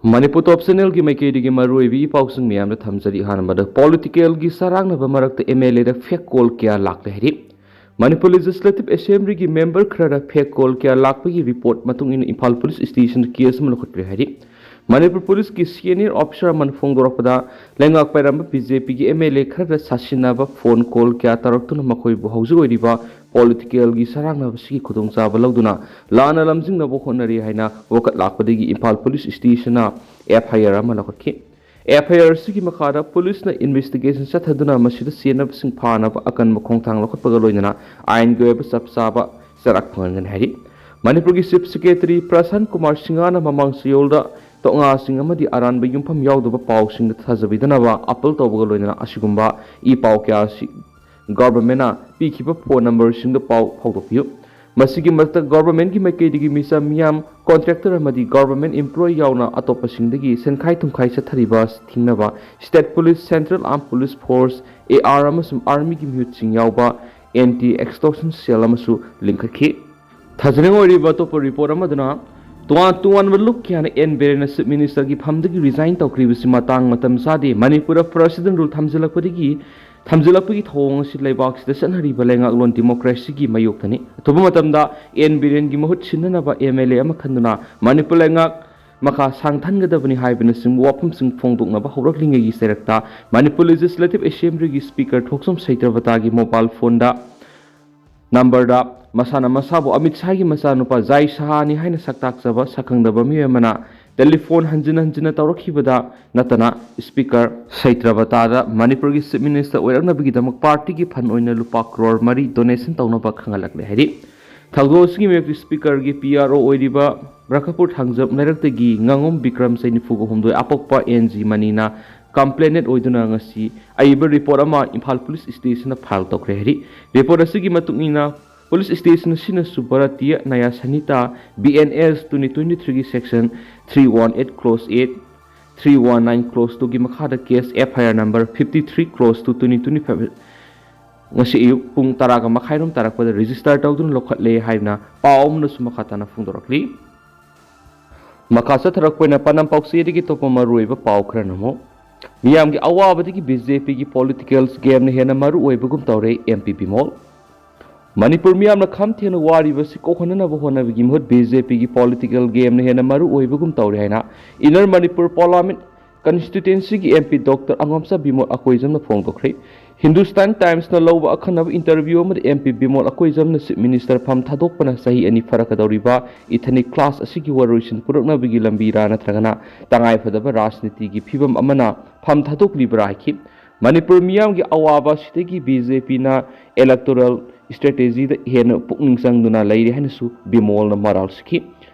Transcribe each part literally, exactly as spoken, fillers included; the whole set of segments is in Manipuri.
ꯃꯅꯤꯄꯨꯔ ꯇꯣꯞ ꯆꯦꯅꯦꯜꯒꯤ ꯃꯥꯏꯀꯩꯗꯒꯤ ꯃꯔꯨꯑꯣꯏꯕ ꯏ ꯄꯥꯎꯁꯤꯡ ꯃꯌꯥꯝꯗ ꯊꯝꯖꯔꯤ꯫ ꯑꯍꯥꯟꯕꯗ, ꯄꯣꯂꯤꯇꯤꯀꯦꯜꯒꯤ ꯆꯔꯥꯡꯅꯕ ꯃꯔꯛꯇ ꯑꯦꯝ ꯑꯦꯜ ꯑꯦꯗ ꯐꯦꯛ ꯀꯣꯜ ꯀꯌꯥ ꯂꯥꯛꯂꯦ ꯍꯥꯏꯔꯤ꯫ ꯃꯅꯤꯄꯨꯔ ꯂꯦꯖꯤꯁꯂꯦꯇꯤꯚ ꯑꯦꯁꯦꯝꯕ꯭ꯂꯤꯒꯤ ꯃꯦꯝꯕꯔ ꯈꯔꯗ ꯐꯦꯛ ꯀꯣꯜ ꯀꯌꯥ ꯂꯥꯛꯄꯒꯤ ꯔꯤꯄꯣꯔꯠ ꯃꯇꯨꯡ ꯏꯟꯅ ꯏꯝꯐꯥꯜ ꯄꯨꯂꯤꯁ ꯁ꯭ꯇꯦꯁꯟꯗ ꯀꯦꯁ ꯑꯃ ꯂꯧꯈꯠꯈ꯭ꯔꯦ ꯍꯥꯏꯔꯤ꯫ ꯃꯅꯤꯄꯨꯔ ꯄꯨꯂꯤꯁꯀꯤ ꯁꯤꯅꯤꯌꯔ ꯑꯣꯐꯤꯁꯥꯔ ꯑꯃꯅ ꯐꯣꯡꯗꯣꯔꯛꯄꯗ, ꯂꯩꯉꯥꯛ ꯄꯥꯏꯔꯝꯕ ꯕꯤ ꯖꯦ ꯄꯤꯒꯤ ꯑꯦꯝ ꯑꯦꯜ ꯑꯦ ꯈꯔꯗ ꯁꯥꯁꯤꯟꯅꯕ ꯐꯣꯟ ꯀꯣꯜ ꯀꯌꯥ ꯇꯧꯔꯛꯇꯨꯅ ꯃꯈꯣꯏꯕꯨ ꯍꯧꯖꯤꯛ ꯑꯣꯏꯔꯤꯕ ꯄꯣꯂꯤꯇꯤꯀꯦꯜꯒꯤ ꯆꯔꯥꯡꯅꯕꯁꯤꯒꯤ ꯈꯨꯗꯣꯡꯆꯥꯕ ꯂꯧꯗꯨꯅ ꯂꯥꯟꯅ ꯂꯝꯖꯤꯡꯅꯕ ꯍꯣꯠꯅꯔꯤ ꯍꯥꯏꯅ ꯋꯥꯀꯠ ꯂꯥꯛꯄꯗꯒꯤ Imphal police ꯁ꯭ꯇꯦꯁꯟꯅ F I R ꯑꯃ ꯂꯧꯈꯠꯈꯤ꯫ ꯑꯦꯐ ꯑꯥꯏ ꯑꯥꯔ ꯑꯁꯤꯒꯤ ꯃꯈꯥꯗ ꯄꯨꯂꯤꯁꯅ ꯏꯟꯚꯦꯁꯇꯤꯒꯦꯁꯟ ꯆꯠꯊꯗꯨꯅ ꯃꯁꯤꯗ ꯆꯦꯟꯅꯕꯁꯤꯡ ꯐꯥꯅꯕ ꯑꯀꯟꯕ ꯈꯣꯡꯊꯥꯡ ꯂꯧꯈꯠꯄꯒ ꯂꯣꯏꯅꯅ ꯑꯥꯏꯟꯒꯤ ꯑꯣꯏꯕ ꯆꯞ ꯆꯥꯕ ꯆꯩꯔꯥꯛ ꯐꯪꯍꯟꯒꯅꯤ ꯍꯥꯏꯔꯤ꯫ ꯃꯅꯤꯄꯨꯔꯒꯤ ꯆꯤꯐ ꯁꯦꯀ꯭ꯔꯦꯇꯔꯤ ꯄ꯭ꯔꯁꯥꯟ ꯀꯨꯃꯥꯔ ꯁꯤꯡꯍꯅ ꯃꯃꯥꯡ ꯆꯌꯣꯜꯗ ꯇꯣꯉꯥꯁꯤꯡ ꯑꯃꯗꯤ ꯑꯔꯥꯟꯕ ꯌꯨꯝꯐꯝ ꯌꯥꯎꯗꯕ ꯄꯥꯎꯁꯤꯡꯗ ꯊꯥꯖꯕꯤꯗꯅꯕ ꯑꯥꯄꯤꯜ ꯇꯧꯕꯒ ꯂꯣꯏꯅꯅ ꯑꯁꯤꯒꯨꯝꯕ ꯏ ꯄꯥꯎ ꯀꯌꯥ ꯑꯁꯤ ꯒꯚꯔꯟꯃꯦꯟꯠꯅ ꯄꯤꯈꯤꯕ ꯐꯣꯟ ꯅꯝꯕꯔꯁꯤꯡꯗ ꯄꯥꯎ ꯐꯥꯎꯗꯣꯛꯄꯤꯌꯨ꯫ ꯃꯁꯤꯒꯤ ꯃꯊꯛꯇ ꯒꯚꯔꯟꯃꯦꯟꯠꯀꯤ ꯃꯥꯏꯀꯩꯗꯒꯤ ꯃꯤꯆꯝ ꯃꯤꯌꯥꯝ, ꯀꯣꯟꯇ꯭ꯔꯦꯛꯇꯔ ꯑꯃꯗꯤ ꯒꯚꯔꯟꯃꯦꯟꯠ ꯏꯝꯄ꯭ꯂꯣꯌꯤ ꯌꯥꯎꯅ ꯑꯇꯣꯞꯄꯁꯤꯡꯗꯒꯤ ꯁꯦꯟꯈꯥꯏ ꯊꯨꯝꯈꯥꯏ ꯆꯠꯊꯔꯤꯕ ꯊꯤꯡꯅꯕ state police, central armed police force, A R ꯑꯃꯁꯨꯡ ꯑꯥꯔꯃꯤꯒꯤ ꯃꯤꯍꯨꯠꯁꯤꯡ ꯌꯥꯎꯕ ꯑꯦꯟꯇꯤ ꯑꯦꯛꯁꯇꯣꯔꯁꯟ ꯁꯦꯜ ꯑꯃꯁꯨ ꯂꯤꯡꯈꯠꯈꯤ꯫ ꯊꯥꯖꯅꯤꯡꯉꯥꯏ ꯑꯣꯏꯔꯤꯕ ꯑꯇꯣꯞꯄ ꯔꯤꯄꯣꯔꯠ ꯑꯃꯗꯅ, ꯇꯣꯉꯥꯟ ꯇꯣꯉꯥꯟꯕ ꯂꯨꯞ ꯀꯌꯥꯅ ꯑꯦꯟ ꯕꯤꯔꯦꯟꯅ ꯆꯤꯐ ꯃꯤꯅꯤꯁꯇꯔꯒꯤ ꯐꯝꯗꯒꯤ ꯔꯤꯖꯥꯏꯟ ꯇꯧꯈ꯭ꯔꯤꯕꯁꯤ ꯃꯇꯥꯡ ꯃꯇꯝ ꯆꯥꯗꯦ꯫ ꯃꯅꯤꯄꯨꯔꯗ ꯄ꯭ꯔꯁꯤꯗꯦꯟ ꯔꯨꯜ ꯊꯝꯖꯤꯜꯂꯛꯄꯗꯒꯤ, ꯊꯝꯖꯤꯜꯂꯛꯄꯒꯤ ꯊꯧꯑꯣꯡ ꯑꯁꯤ ꯂꯩꯕꯥꯛꯁꯤꯗ ꯆꯠꯅꯔꯤꯕ ꯂꯩꯉꯥꯛꯂꯣꯟ ꯗꯤꯃꯣꯀ꯭ꯔꯦꯁꯤꯒꯤ ꯃꯥꯌꯣꯛꯇꯅꯤ꯫ ꯑꯊꯨꯕ ꯃꯇꯝꯗ ꯑꯦꯟ ꯕꯤꯔꯦꯟꯒꯤ ꯃꯍꯨꯠ ꯁꯤꯟꯅꯅꯕ ꯑꯦꯝ ꯑꯦꯜ ꯑꯦ ꯑꯃ ꯈꯟꯗꯨꯅ ꯃꯅꯤꯄꯨꯔ ꯂꯩꯉꯥꯛ ꯃꯈꯥ ꯁꯥꯡꯊꯟꯒꯗꯕꯅꯤ ꯍꯥꯏꯕꯅꯆꯤꯡꯕ ꯋꯥꯐꯝꯁꯤꯡ ꯐꯣꯡꯗꯣꯛꯅꯕ ꯍꯧꯔꯛꯂꯤꯉꯩꯒꯤ ꯆꯩꯔꯛꯇ ꯃꯅꯤꯄꯨꯔ ꯂꯦꯖꯤꯁꯂꯦꯇꯤꯚ ꯑꯦꯁꯦꯝꯕ꯭ꯂꯤꯒꯤ ꯁ꯭ꯄꯤꯀꯔ ꯊꯣꯛꯆꯣꯝ ꯁꯩꯇ꯭ꯔꯕꯇꯥꯒꯤ ꯃꯣꯕꯥꯏꯜ ꯐꯣꯟꯗ ꯅꯝꯕꯔꯗ ꯃꯁꯥꯅ ꯃꯁꯥꯕꯨ ꯑꯃꯤꯠ ꯁꯥꯍꯒꯤ ꯃꯆꯥꯅꯨꯄꯥ ꯖꯥꯏ ꯁꯥꯍꯅꯤ ꯍꯥꯏꯅ ꯁꯛꯇꯥꯛꯆꯕ ꯁꯛꯈꯪꯗꯕ ꯃꯤꯑꯣꯏ ꯑꯃꯅ ꯇꯦꯂꯤꯐꯣꯟ ꯍꯟꯖꯤꯟ ꯍꯟꯖꯤꯟꯅ ꯇꯧꯔꯛꯈꯤꯕꯗ ꯅꯠꯇꯅ ꯁ꯭ꯄꯤꯀꯔ ꯁꯩꯇ꯭ꯔꯕꯇꯥꯗ ꯃꯅꯤꯄꯨꯔꯒꯤ ꯆꯤꯐ ꯃꯤꯅꯤꯁꯇꯔ ꯑꯣꯏꯔꯛꯅꯕꯒꯤꯗꯃꯛ ꯄꯥꯔꯇꯤꯒꯤ ꯐꯟ ꯑꯣꯏꯅ ꯂꯨꯄꯥ ꯀ꯭ꯔꯣꯔ ꯃꯔꯤ ꯗꯣꯅꯦꯁꯟ ꯇꯧꯅꯕ ꯈꯪꯍꯜꯂꯛꯂꯦ ꯍꯥꯏꯔꯤ꯫ ꯊꯧꯗꯣꯛ ꯑꯁꯤꯒꯤ ꯃꯥꯌꯣꯛꯇ ꯁ꯭ꯄꯤꯀꯔꯒꯤ ꯄꯤ ꯑꯥꯔ ꯑꯣ ꯑꯣꯏꯔꯤꯕ ꯕ꯭ꯔꯈꯄꯨꯔ ꯊꯥꯡꯖꯝ ꯂꯩꯔꯛꯇꯒꯤ ꯉꯥꯉꯣꯝ ꯕꯤꯀ꯭ꯔꯝ ꯆꯍꯤ ꯅꯤꯐꯨꯒ ꯍꯨꯝꯗꯣꯏ ꯑꯄꯣꯛꯄ ꯑꯦꯟ ꯖꯤ ꯃꯅꯤꯅ ꯀꯝꯄ꯭ꯂꯦꯅꯦꯟꯠ ꯑꯣꯏꯗꯨꯅ ꯉꯁꯤ ꯑꯏꯕ ꯔꯤꯄꯣꯔꯠ ꯑꯃ ꯏꯝꯐꯥꯜ ꯄꯨꯂꯤꯁ ꯁ꯭ꯇꯦꯁꯟꯗ ꯐꯥꯏꯜ ꯇꯧꯈ꯭ꯔꯦ ꯍꯥꯏꯔꯤ꯫ ꯔꯤꯄꯣꯔꯠ ꯑꯁꯤꯒꯤ ꯃꯇꯨꯡ ꯏꯟꯅ ꯄꯨꯂꯤꯁ ꯁ꯭ꯇꯦꯁꯟ ꯑꯁꯤꯅꯁꯨ Bharatiya Nyaya Sanhita, B N S, twenty twenty ꯊ꯭ꯔꯤꯒꯤ section three one eight clause eight, three one nine clause ꯇꯨꯒꯤ ꯃꯈꯥꯗ case F I R number fifty three clause two twenty twenty five ꯉꯁꯤ ꯑꯌꯨꯛ ꯄꯨꯡ ꯇꯔꯥꯒ ꯃꯈꯥꯏꯔꯣꯝ ꯇꯥꯔꯛꯄꯗ ꯔꯦꯖꯤꯁꯇꯔ ꯇꯧꯗꯨꯅ ꯂꯧꯈꯠꯂꯦ ꯍꯥꯏꯅ ꯄꯥꯎ ꯑꯃꯅꯁꯨ ꯃꯈꯥ ꯇꯥꯅ ꯐꯣꯡꯗꯣꯔꯛꯂꯤ꯫ ꯃꯈꯥ ꯆꯠꯊꯔꯛꯄ ꯑꯣꯏꯅ ꯄꯥꯟꯗꯝ ꯄꯥꯎꯆꯦꯗꯒꯤ ꯑꯇꯣꯞꯄ ꯃꯔꯨꯑꯣꯏꯕ ꯄꯥꯎ ꯈꯔꯅ ꯑꯃꯨꯛ, ꯃꯤꯌꯥꯝꯒꯤ ꯑꯋꯥꯕꯗꯒꯤ ꯕꯤ ꯖꯦ ꯄꯤꯒꯤ ꯄꯣꯂꯤꯇꯤꯀꯦꯜ ꯒꯦꯝꯅ ꯍꯦꯟꯅ ꯃꯔꯨ ꯑꯣꯏꯕꯒꯨꯝ ꯇꯧꯔꯦ ꯑꯦꯝ ꯄꯤ ꯕꯤꯃꯣꯜ꯫ ꯃꯅꯤꯄꯨꯔ ꯃꯤꯌꯥꯝꯅ ꯈꯝ ꯊꯦꯡꯅ ꯋꯥꯔꯤꯕꯁꯤ ꯀꯣꯛꯍꯟꯅꯅꯕ ꯍꯣꯠꯅꯕꯒꯤ ꯃꯍꯨꯠ ꯕꯤ ꯖꯦ ꯄꯤꯒꯤ ꯄꯣꯂꯤꯇꯤꯀꯦꯜ ꯒꯦꯝꯅ ꯍꯦꯟꯅ ꯃꯔꯨ ꯑꯣꯏꯕꯒꯨꯝ ꯇꯧꯔꯦ ꯍꯥꯏꯅ ꯏꯟꯅꯔ ꯃꯅꯤꯄꯨꯔ ꯄꯥꯔꯂꯥꯃꯦꯟ ꯀꯟꯁꯇꯤꯇ꯭ꯌꯨꯑꯦꯟꯁꯤꯒꯤ M P doctor Angomcha Bimol ꯑꯀꯣꯏꯖꯝꯅ ꯐꯣꯡꯗꯣꯛꯈ꯭ꯔꯦ꯫ ꯍꯤꯟꯗꯨꯁꯇꯥꯟ ꯇꯥꯏꯝꯁꯅ ꯂꯧꯕ ꯑꯈꯟꯅꯕ ꯏꯟꯇꯔꯚ꯭ꯌꯨ ꯑꯃꯗ ꯑꯦꯝ ꯄꯤ ꯕꯤꯃꯣꯜ ꯑꯀꯣꯏꯖꯝꯅ ꯆꯤꯐ ꯃꯤꯅꯤꯁꯇꯔ ꯐꯝ ꯊꯥꯗꯣꯛꯄꯅ ꯆꯍꯤ ꯑꯅꯤ ꯐꯥꯔꯛꯀꯗꯧꯔꯤꯕ ꯏꯊꯅꯤꯛ ꯀ꯭ꯂꯥꯁ ꯑꯁꯤꯒꯤ ꯋꯥꯔꯣꯏꯁꯤꯟ ꯄꯨꯔꯛꯅꯕꯒꯤ ꯂꯝꯕꯤꯔꯥ ꯅꯠꯇ꯭ꯔꯒꯅ ꯇꯉꯥꯏꯐꯗꯕ ꯔꯥꯖꯅꯤꯇꯤꯒꯤ ꯐꯤꯕꯝ ꯑꯃꯅ ꯐꯝ ꯊꯥꯗꯣꯛꯂꯤꯕ꯭ꯔꯥ ꯍꯥꯏꯈꯤ꯫ ꯃꯅꯤꯄꯨꯔ ꯃꯤꯌꯥꯝꯒꯤ ꯑꯋꯥꯕ ꯑꯁꯤꯗꯒꯤ ꯕꯤ ꯖꯦ ꯄꯤꯅ electoral strategy ꯗ ꯍꯦꯟꯅ ꯄꯨꯛꯅꯤꯡ ꯆꯪꯗꯨꯅ ꯂꯩꯔꯤ ꯍꯥꯏꯅꯁꯨ ꯕꯤꯃꯣꯜꯅ ꯃꯔꯥꯜ ꯁꯤꯈꯤ꯫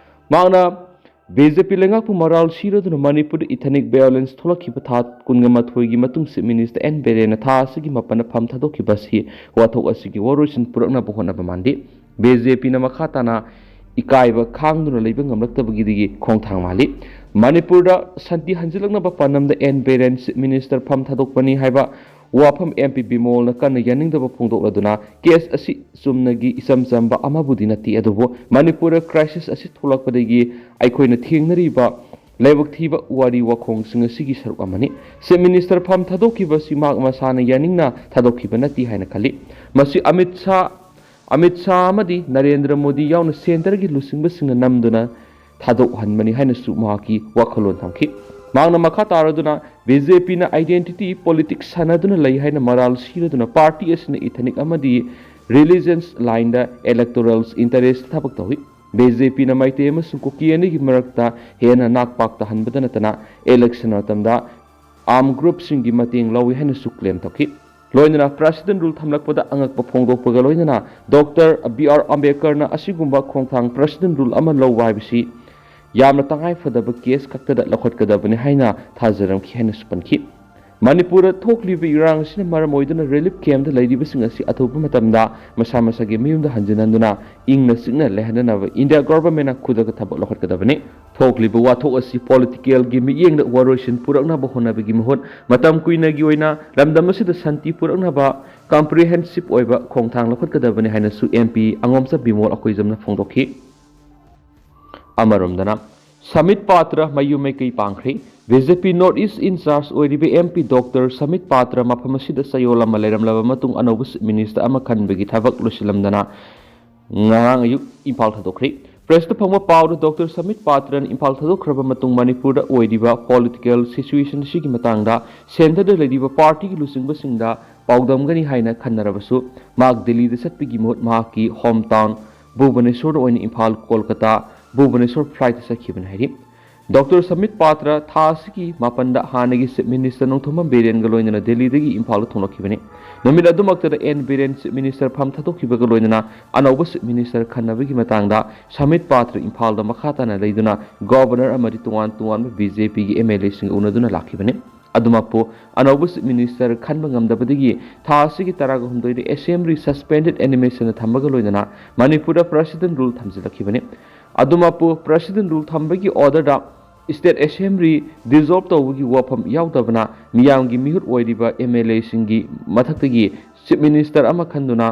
ꯃꯍꯥꯛꯅ ꯕꯤ ꯖꯦ ꯄꯤ ꯂꯩꯉꯥꯛꯄꯨ ꯃꯔꯥꯜ ꯁꯤꯔꯗꯨꯅ ꯃꯅꯤꯄꯨꯔꯗ ꯏꯊꯅꯤꯛ ꯚꯥꯏꯑꯣꯂꯦꯟꯁ ꯊꯣꯛꯂꯛꯈꯤꯕ ꯊꯥ ꯀꯨꯟꯒ ꯃꯥꯊꯣꯏꯒꯤ ꯃꯇꯨꯡ ꯆꯤꯐ ꯃꯤꯅꯤꯁꯇꯔ ꯑꯦꯟ ꯕꯤꯔꯦꯟꯅ ꯊꯥ ꯑꯁꯤꯒꯤ ꯃꯥꯄꯟꯗ ꯐꯝ ꯊꯥꯗꯣꯛꯈꯤꯕ ꯑꯁꯤ ꯋꯥꯊꯣꯛ ꯑꯁꯤꯒꯤ ꯋꯥꯔꯣꯏꯁꯤꯟ ꯄꯨꯔꯛꯅꯕ ꯍꯣꯠꯅꯕ ꯃꯥꯟꯗꯦ꯫ ꯕꯤ ꯖꯦ ꯄꯤꯅ ꯃꯈꯥ ꯇꯥꯅ ꯏꯀꯥꯏꯕ ꯈꯥꯡꯗꯨꯅ ꯂꯩꯕ ꯉꯝꯂꯛꯇꯕꯒꯤꯗꯒꯤ ꯈꯣꯡꯊꯥꯡ ꯃꯥꯜꯂꯤ꯫ ꯃꯅꯤꯄꯨꯔꯗ ꯁꯥꯟꯇꯤ ꯍꯟꯖꯤꯜꯂꯛꯅꯕ ꯄꯥꯟꯗꯝꯗ ꯑꯦꯟ ꯕꯤꯔꯦꯟ ꯆꯤꯐ ꯃꯤꯅꯤꯁꯇꯔ ꯐꯝ ꯊꯥꯗꯣꯛꯄꯅꯤ ꯍꯥꯏꯕ ꯋꯥꯐꯝ ꯑꯦꯝ ꯄꯤ ꯕꯤꯃꯣꯜꯅ ꯀꯟꯅ ꯌꯥꯅꯤꯡꯗꯕ ꯐꯣꯡꯗꯣꯛꯂꯗꯨꯅ ꯀꯦꯁ ꯑꯁꯤ ꯆꯨꯝꯅꯒꯤ ꯏꯆꯝ ꯆꯝꯕ ꯑꯃꯕꯨꯗꯤ ꯅꯠꯇꯦ, ꯑꯗꯨꯕꯨ ꯃꯅꯤꯄꯨꯔꯗ ꯀ꯭ꯔꯥꯏꯁꯤꯁ ꯑꯁꯤ ꯊꯣꯛꯂꯛꯄꯗꯒꯤ ꯑꯩꯈꯣꯏꯅ ꯊꯦꯡꯅꯔꯤꯕ ꯂꯥꯏꯕꯛ ꯊꯤꯕ ꯋꯥꯔꯤ ꯋꯥꯈꯣꯡꯁꯤꯡ ꯑꯁꯤꯒꯤ ꯁꯔꯨꯛ ꯑꯃꯅꯤ꯫ ꯆꯤꯐ ꯃꯤꯅꯤꯁꯇꯔ ꯐꯝ ꯊꯥꯗꯣꯛꯈꯤꯕ ꯑꯁꯤ ꯃꯍꯥꯛ ꯃꯁꯥꯅ ꯌꯥꯅꯤꯡꯅ ꯊꯥꯗꯣꯛꯈꯤꯕ ꯅꯠꯇꯦ ꯍꯥꯏꯅ ꯈꯜꯂꯤ꯫ ꯃꯁꯤ ꯑꯃꯤꯠ ꯁꯥ, ꯑꯃꯤꯠ ꯁꯥ ꯑꯃꯗꯤ ꯅꯔꯦꯟꯗ꯭ꯔ ꯃꯣꯗꯤ ꯌꯥꯎꯅ ꯁꯦꯟꯇꯔꯒꯤ ꯂꯨꯆꯤꯡꯕꯁꯤꯡꯅ ꯅꯝꯗꯨꯅ ꯊꯥꯗꯣꯛꯍꯟꯕꯅꯤ ꯍꯥꯏꯅꯁꯨ ꯃꯍꯥꯛꯀꯤ ꯋꯥꯈꯜꯂꯣꯟ ꯊꯝꯈꯤ꯫ ꯃꯍꯥꯛꯅ ꯃꯈꯥ ꯇꯥꯔꯗꯨꯅ ꯕꯤ ꯖꯦ ꯄꯤꯅ identity politics ꯁꯥꯟꯅꯗꯨꯅ ꯂꯩ ꯍꯥꯏꯅ ꯃꯔꯥꯜ ꯁꯤꯔꯗꯨꯅ ꯄꯥꯔꯇꯤ ꯑꯁꯤꯅ ꯏꯊꯅꯤꯛ ꯑꯃꯗꯤ religious line ꯗ electoral interest ꯊꯕꯛ ꯇꯧꯏ꯫ ꯕꯤ ꯖꯦ ꯄꯤꯅ ꯃꯩꯇꯩ ꯑꯃꯁꯨꯡ ꯀꯨꯀꯤ ꯑꯅꯤꯒꯤ ꯃꯔꯛꯇ ꯍꯦꯟꯅ ꯅꯥꯛ ꯄꯥꯛ ꯇꯥꯍꯟꯕꯗ ꯅꯠꯇꯅ election ꯃꯇꯝꯗ armed group ꯁꯤꯡꯒꯤ ꯃꯇꯦꯡ ꯂꯧꯏ ꯍꯥꯏꯅꯁꯨ claim ꯇꯧꯈꯤ꯫ ꯂꯣꯏꯅꯅ President Rule ꯊꯝꯂꯛꯄꯗ ꯑꯉꯛꯄ ꯐꯣꯡꯗꯣꯛꯄꯒ ꯂꯣꯏꯅꯅ ꯗꯣꯛꯇꯔ ꯕꯤ ꯑꯥꯔ ꯑꯝꯕꯦꯗꯀꯔꯅ ꯑꯁꯤꯒꯨꯝꯕ ꯈꯣꯡꯊꯥꯡ President Rule ꯑꯃ ꯂꯧꯕ ꯍꯥꯏꯕꯁꯤ ꯌꯥꯝꯅ ꯇꯉꯥꯏꯐꯗꯕ ꯀꯦꯁ ꯈꯛꯇꯗ ꯂꯧꯈꯠꯀꯗꯕꯅꯤ ꯍꯥꯏꯅ ꯊꯥꯖꯔꯝꯈꯤ ꯍꯥꯏꯅꯁꯨ ꯄꯟꯈꯤ꯫ ꯃꯅꯤꯄꯨꯔꯗ ꯊꯣꯛꯂꯤꯕ ꯏꯔꯥꯡ ꯑꯁꯤꯅ ꯃꯔꯝ ꯑꯣꯏꯗꯨꯅ relief camp ꯇ ꯂꯩꯔꯤꯕꯁꯤꯡ ꯑꯁꯤ ꯑꯊꯨꯕ ꯃꯇꯝꯗ ꯃꯁꯥ ꯃꯁꯥꯒꯤ ꯃꯌꯨꯝꯗ ꯍꯟꯖꯤꯟꯍꯟꯗꯨꯅ ꯏꯪꯅ ꯆꯤꯛꯅ ꯂꯩꯍꯟꯅꯅꯕ India Government ꯅ ꯈꯨꯗꯛꯇ ꯊꯕꯛ ꯂꯧꯈꯠꯀꯗꯕꯅꯤ꯫ ꯊꯣꯛꯂꯤꯕ ꯋꯥꯊꯣꯛ ꯑꯁꯤ political ꯒꯤ ꯃꯤꯠꯌꯦꯡꯗ ꯋꯥꯔꯣꯏꯁꯤꯟ ꯄꯨꯔꯛꯅꯕ ꯍꯣꯠꯅꯕꯒꯤ ꯃꯍꯨꯠ ꯃꯇꯝ ꯀꯨꯏꯅꯒꯤ ꯑꯣꯏꯅ ꯂꯝꯗꯝ ꯑꯁꯤꯗ ꯁꯥꯟꯇꯤ ꯄꯨꯔꯛꯅꯕ comprehensive ꯑꯣꯏꯕ ꯈꯣꯡꯊꯥꯡ ꯂꯧꯈꯠꯀꯗꯕꯅꯤ ꯍꯥꯏꯅꯁꯨ ꯑꯦꯝ ꯄꯤ ꯑꯉꯣꯝꯆꯥ ꯕꯤꯃꯣꯜ ꯑꯀꯣꯏꯖꯝꯅ ꯐꯣꯡꯗꯣꯛꯈꯤ꯫ ꯑꯃꯔꯣꯝꯗꯅ ꯁꯃꯤꯠ ꯄꯥꯇ꯭ꯔ ꯃꯌꯨꯝ ꯃꯩꯀꯩ ꯄꯥꯡꯈ꯭ꯔꯦ꯫ B J P North East in charge ꯑꯣꯏꯔꯤꯕ M P doctor Sambit Patra ꯃꯐꯝ ꯑꯁꯤꯗ ꯆꯌꯣꯜ ꯑꯃ ꯂꯩꯔꯝꯂꯕ ꯃꯇꯨꯡ ꯑꯅꯧꯕ ꯆꯤꯐ ꯃꯤꯅꯤꯁꯇꯔ ꯑꯃ ꯈꯟꯕꯒꯤ ꯊꯕꯛ ꯂꯣꯏꯁꯤꯜꯂꯝꯗꯅ ꯉꯔꯥꯡ ꯑꯌꯨꯛ ꯏꯝꯐꯥꯜ ꯊꯥꯗꯣꯛꯈ꯭ꯔꯦ꯫ ꯄ꯭ꯔꯦꯁꯇ ꯐꯪꯕ ꯄꯥꯎꯗ ꯗꯣꯛꯇꯔ ꯁꯃꯤꯠ ꯄꯥꯇ꯭ꯔꯅ ꯏꯝꯐꯥꯜ ꯊꯥꯗꯣꯛꯈ꯭ꯔꯕ ꯃꯇꯨꯡ ꯃꯅꯤꯄꯨꯔꯗ ꯑꯣꯏꯔꯤꯕ ꯄꯣꯂꯤꯇꯤꯀꯦꯜ ꯁꯤꯆꯨꯋꯦꯁꯟ ꯑꯁꯤꯒꯤ ꯃꯇꯥꯡꯗ ꯁꯦꯟꯇꯔꯗ ꯂꯩꯔꯤꯕ ꯄꯥꯔꯇꯤꯒꯤ ꯂꯨꯆꯤꯡꯕꯁꯤꯡꯗ ꯄꯥꯎꯗꯝꯒꯅꯤ ꯍꯥꯏꯅ ꯈꯟꯅꯔꯕꯁꯨ ꯃꯍꯥꯛ ꯗꯤꯜꯂꯤꯗ ꯆꯠꯄꯒꯤ ꯃꯍꯨꯠ ꯃꯍꯥꯛꯀꯤ ꯍꯣꯝ ꯇꯥꯎꯟ ꯚꯨꯕꯅꯦꯁꯣꯔꯗ ꯑꯣꯏꯅ ꯏꯝꯐꯥꯜ ꯀꯣꯜꯀꯇꯥ ꯚꯨꯕꯅꯦꯁꯣꯔ ꯐ꯭ꯂꯥꯏꯠꯇ ꯆꯠꯈꯤꯕꯅꯤ ꯍꯥꯏꯔꯤ꯫ ꯗꯣꯛꯇꯔ ꯁꯃꯤꯠ ꯄꯥꯇ꯭ꯔ ꯊꯥ ꯑꯁꯤꯒꯤ ꯃꯥꯄꯟꯗ ꯍꯥꯟꯅꯒꯤ ꯆꯤꯐ ꯃꯤꯅꯤꯁꯇꯔ ꯅꯣꯡꯊꯣꯝꯕꯝ ꯕꯤꯔꯦꯟꯒ ꯂꯣꯏꯅꯅ ꯗꯤꯜꯂꯤꯗꯒꯤ ꯏꯝꯐꯥꯜꯗ ꯊꯨꯡꯂꯛꯈꯤꯕꯅꯤ꯫ ꯅꯨꯃꯤꯠ ꯑꯗꯨꯃꯛꯇꯗ ꯑꯦꯟ ꯕꯤꯔꯦꯟ ꯆꯤꯐ ꯃꯤꯅꯤꯁꯇꯔ ꯐꯝ ꯊꯥꯗꯣꯛꯈꯤꯕꯒ ꯂꯣꯏꯅꯅ ꯑꯅꯧꯕ ꯆꯤꯐ ꯃꯤꯅꯤꯁꯇꯔ ꯈꯟꯅꯕꯒꯤ ꯃꯇꯥꯡꯗ ꯁꯃꯤꯠ ꯄꯥꯇ꯭ꯔ ꯏꯝꯐꯥꯜꯗ ꯃꯈꯥ ꯇꯥꯅ ꯂꯩꯗꯨꯅ ꯒꯣꯕꯔꯅꯔ ꯑꯃꯗꯤ ꯇꯣꯉꯥꯟ ꯇꯣꯉꯥꯟꯕ ꯕꯤ ꯖꯦ ꯄꯤꯒꯤ ꯑꯦꯝ ꯑꯦꯜ ꯑꯦꯁꯤꯡꯒ ꯎꯅꯗꯨꯅ ꯂꯥꯛꯈꯤꯕꯅꯤ꯫ ꯑꯗꯨꯃꯛꯄꯨ ꯑꯅꯧꯕ ꯆꯤꯐ ꯃꯤꯅꯤꯁꯇꯔ ꯈꯟꯕ ꯉꯝꯗꯕꯗꯒꯤ ꯊꯥ ꯑꯁꯤꯒꯤ ꯇꯔꯥꯒ ꯍꯨꯝꯗꯣꯏꯗ ꯑꯦꯁꯦꯝꯕ꯭ꯂꯤ ꯁꯁꯄꯦꯟꯗꯦꯗ ꯑꯦꯅꯤꯃꯦꯁꯟꯗ ꯊꯝꯕꯒ ꯂꯣꯏꯅꯅ ꯃꯅꯤꯄꯨꯔꯗ ꯄ꯭ꯔꯦꯁꯤꯗꯦꯟ ꯔꯨꯜ ꯊꯝꯖꯤꯜꯂꯛꯈꯤꯕꯅꯤ꯫ ꯑꯗꯨꯃꯛꯄꯨ ꯄ꯭ꯔꯦꯁꯤꯗꯦꯟ ꯔꯨꯜ ꯊꯝꯕꯒꯤ ꯑꯣꯔꯗꯔꯗ ꯁ꯭ꯇꯦꯠ ꯑꯦꯁꯦꯝꯕ꯭ꯂꯤ ꯗꯤꯖꯣꯜꯕ ꯇꯧꯕꯒꯤ ꯋꯥꯐꯝ ꯌꯥꯎꯗꯕꯅ ꯃꯤꯌꯥꯝꯒꯤ ꯃꯤꯍꯨꯠ ꯑꯣꯏꯔꯤꯕ ꯑꯦꯝ ꯑꯦꯜ ꯑꯦꯁꯤꯡꯒꯤ ꯃꯊꯛꯇꯒꯤ ꯆꯤꯐ ꯃꯤꯅꯤꯁꯇꯔ ꯑꯃ ꯈꯟꯗꯨꯅ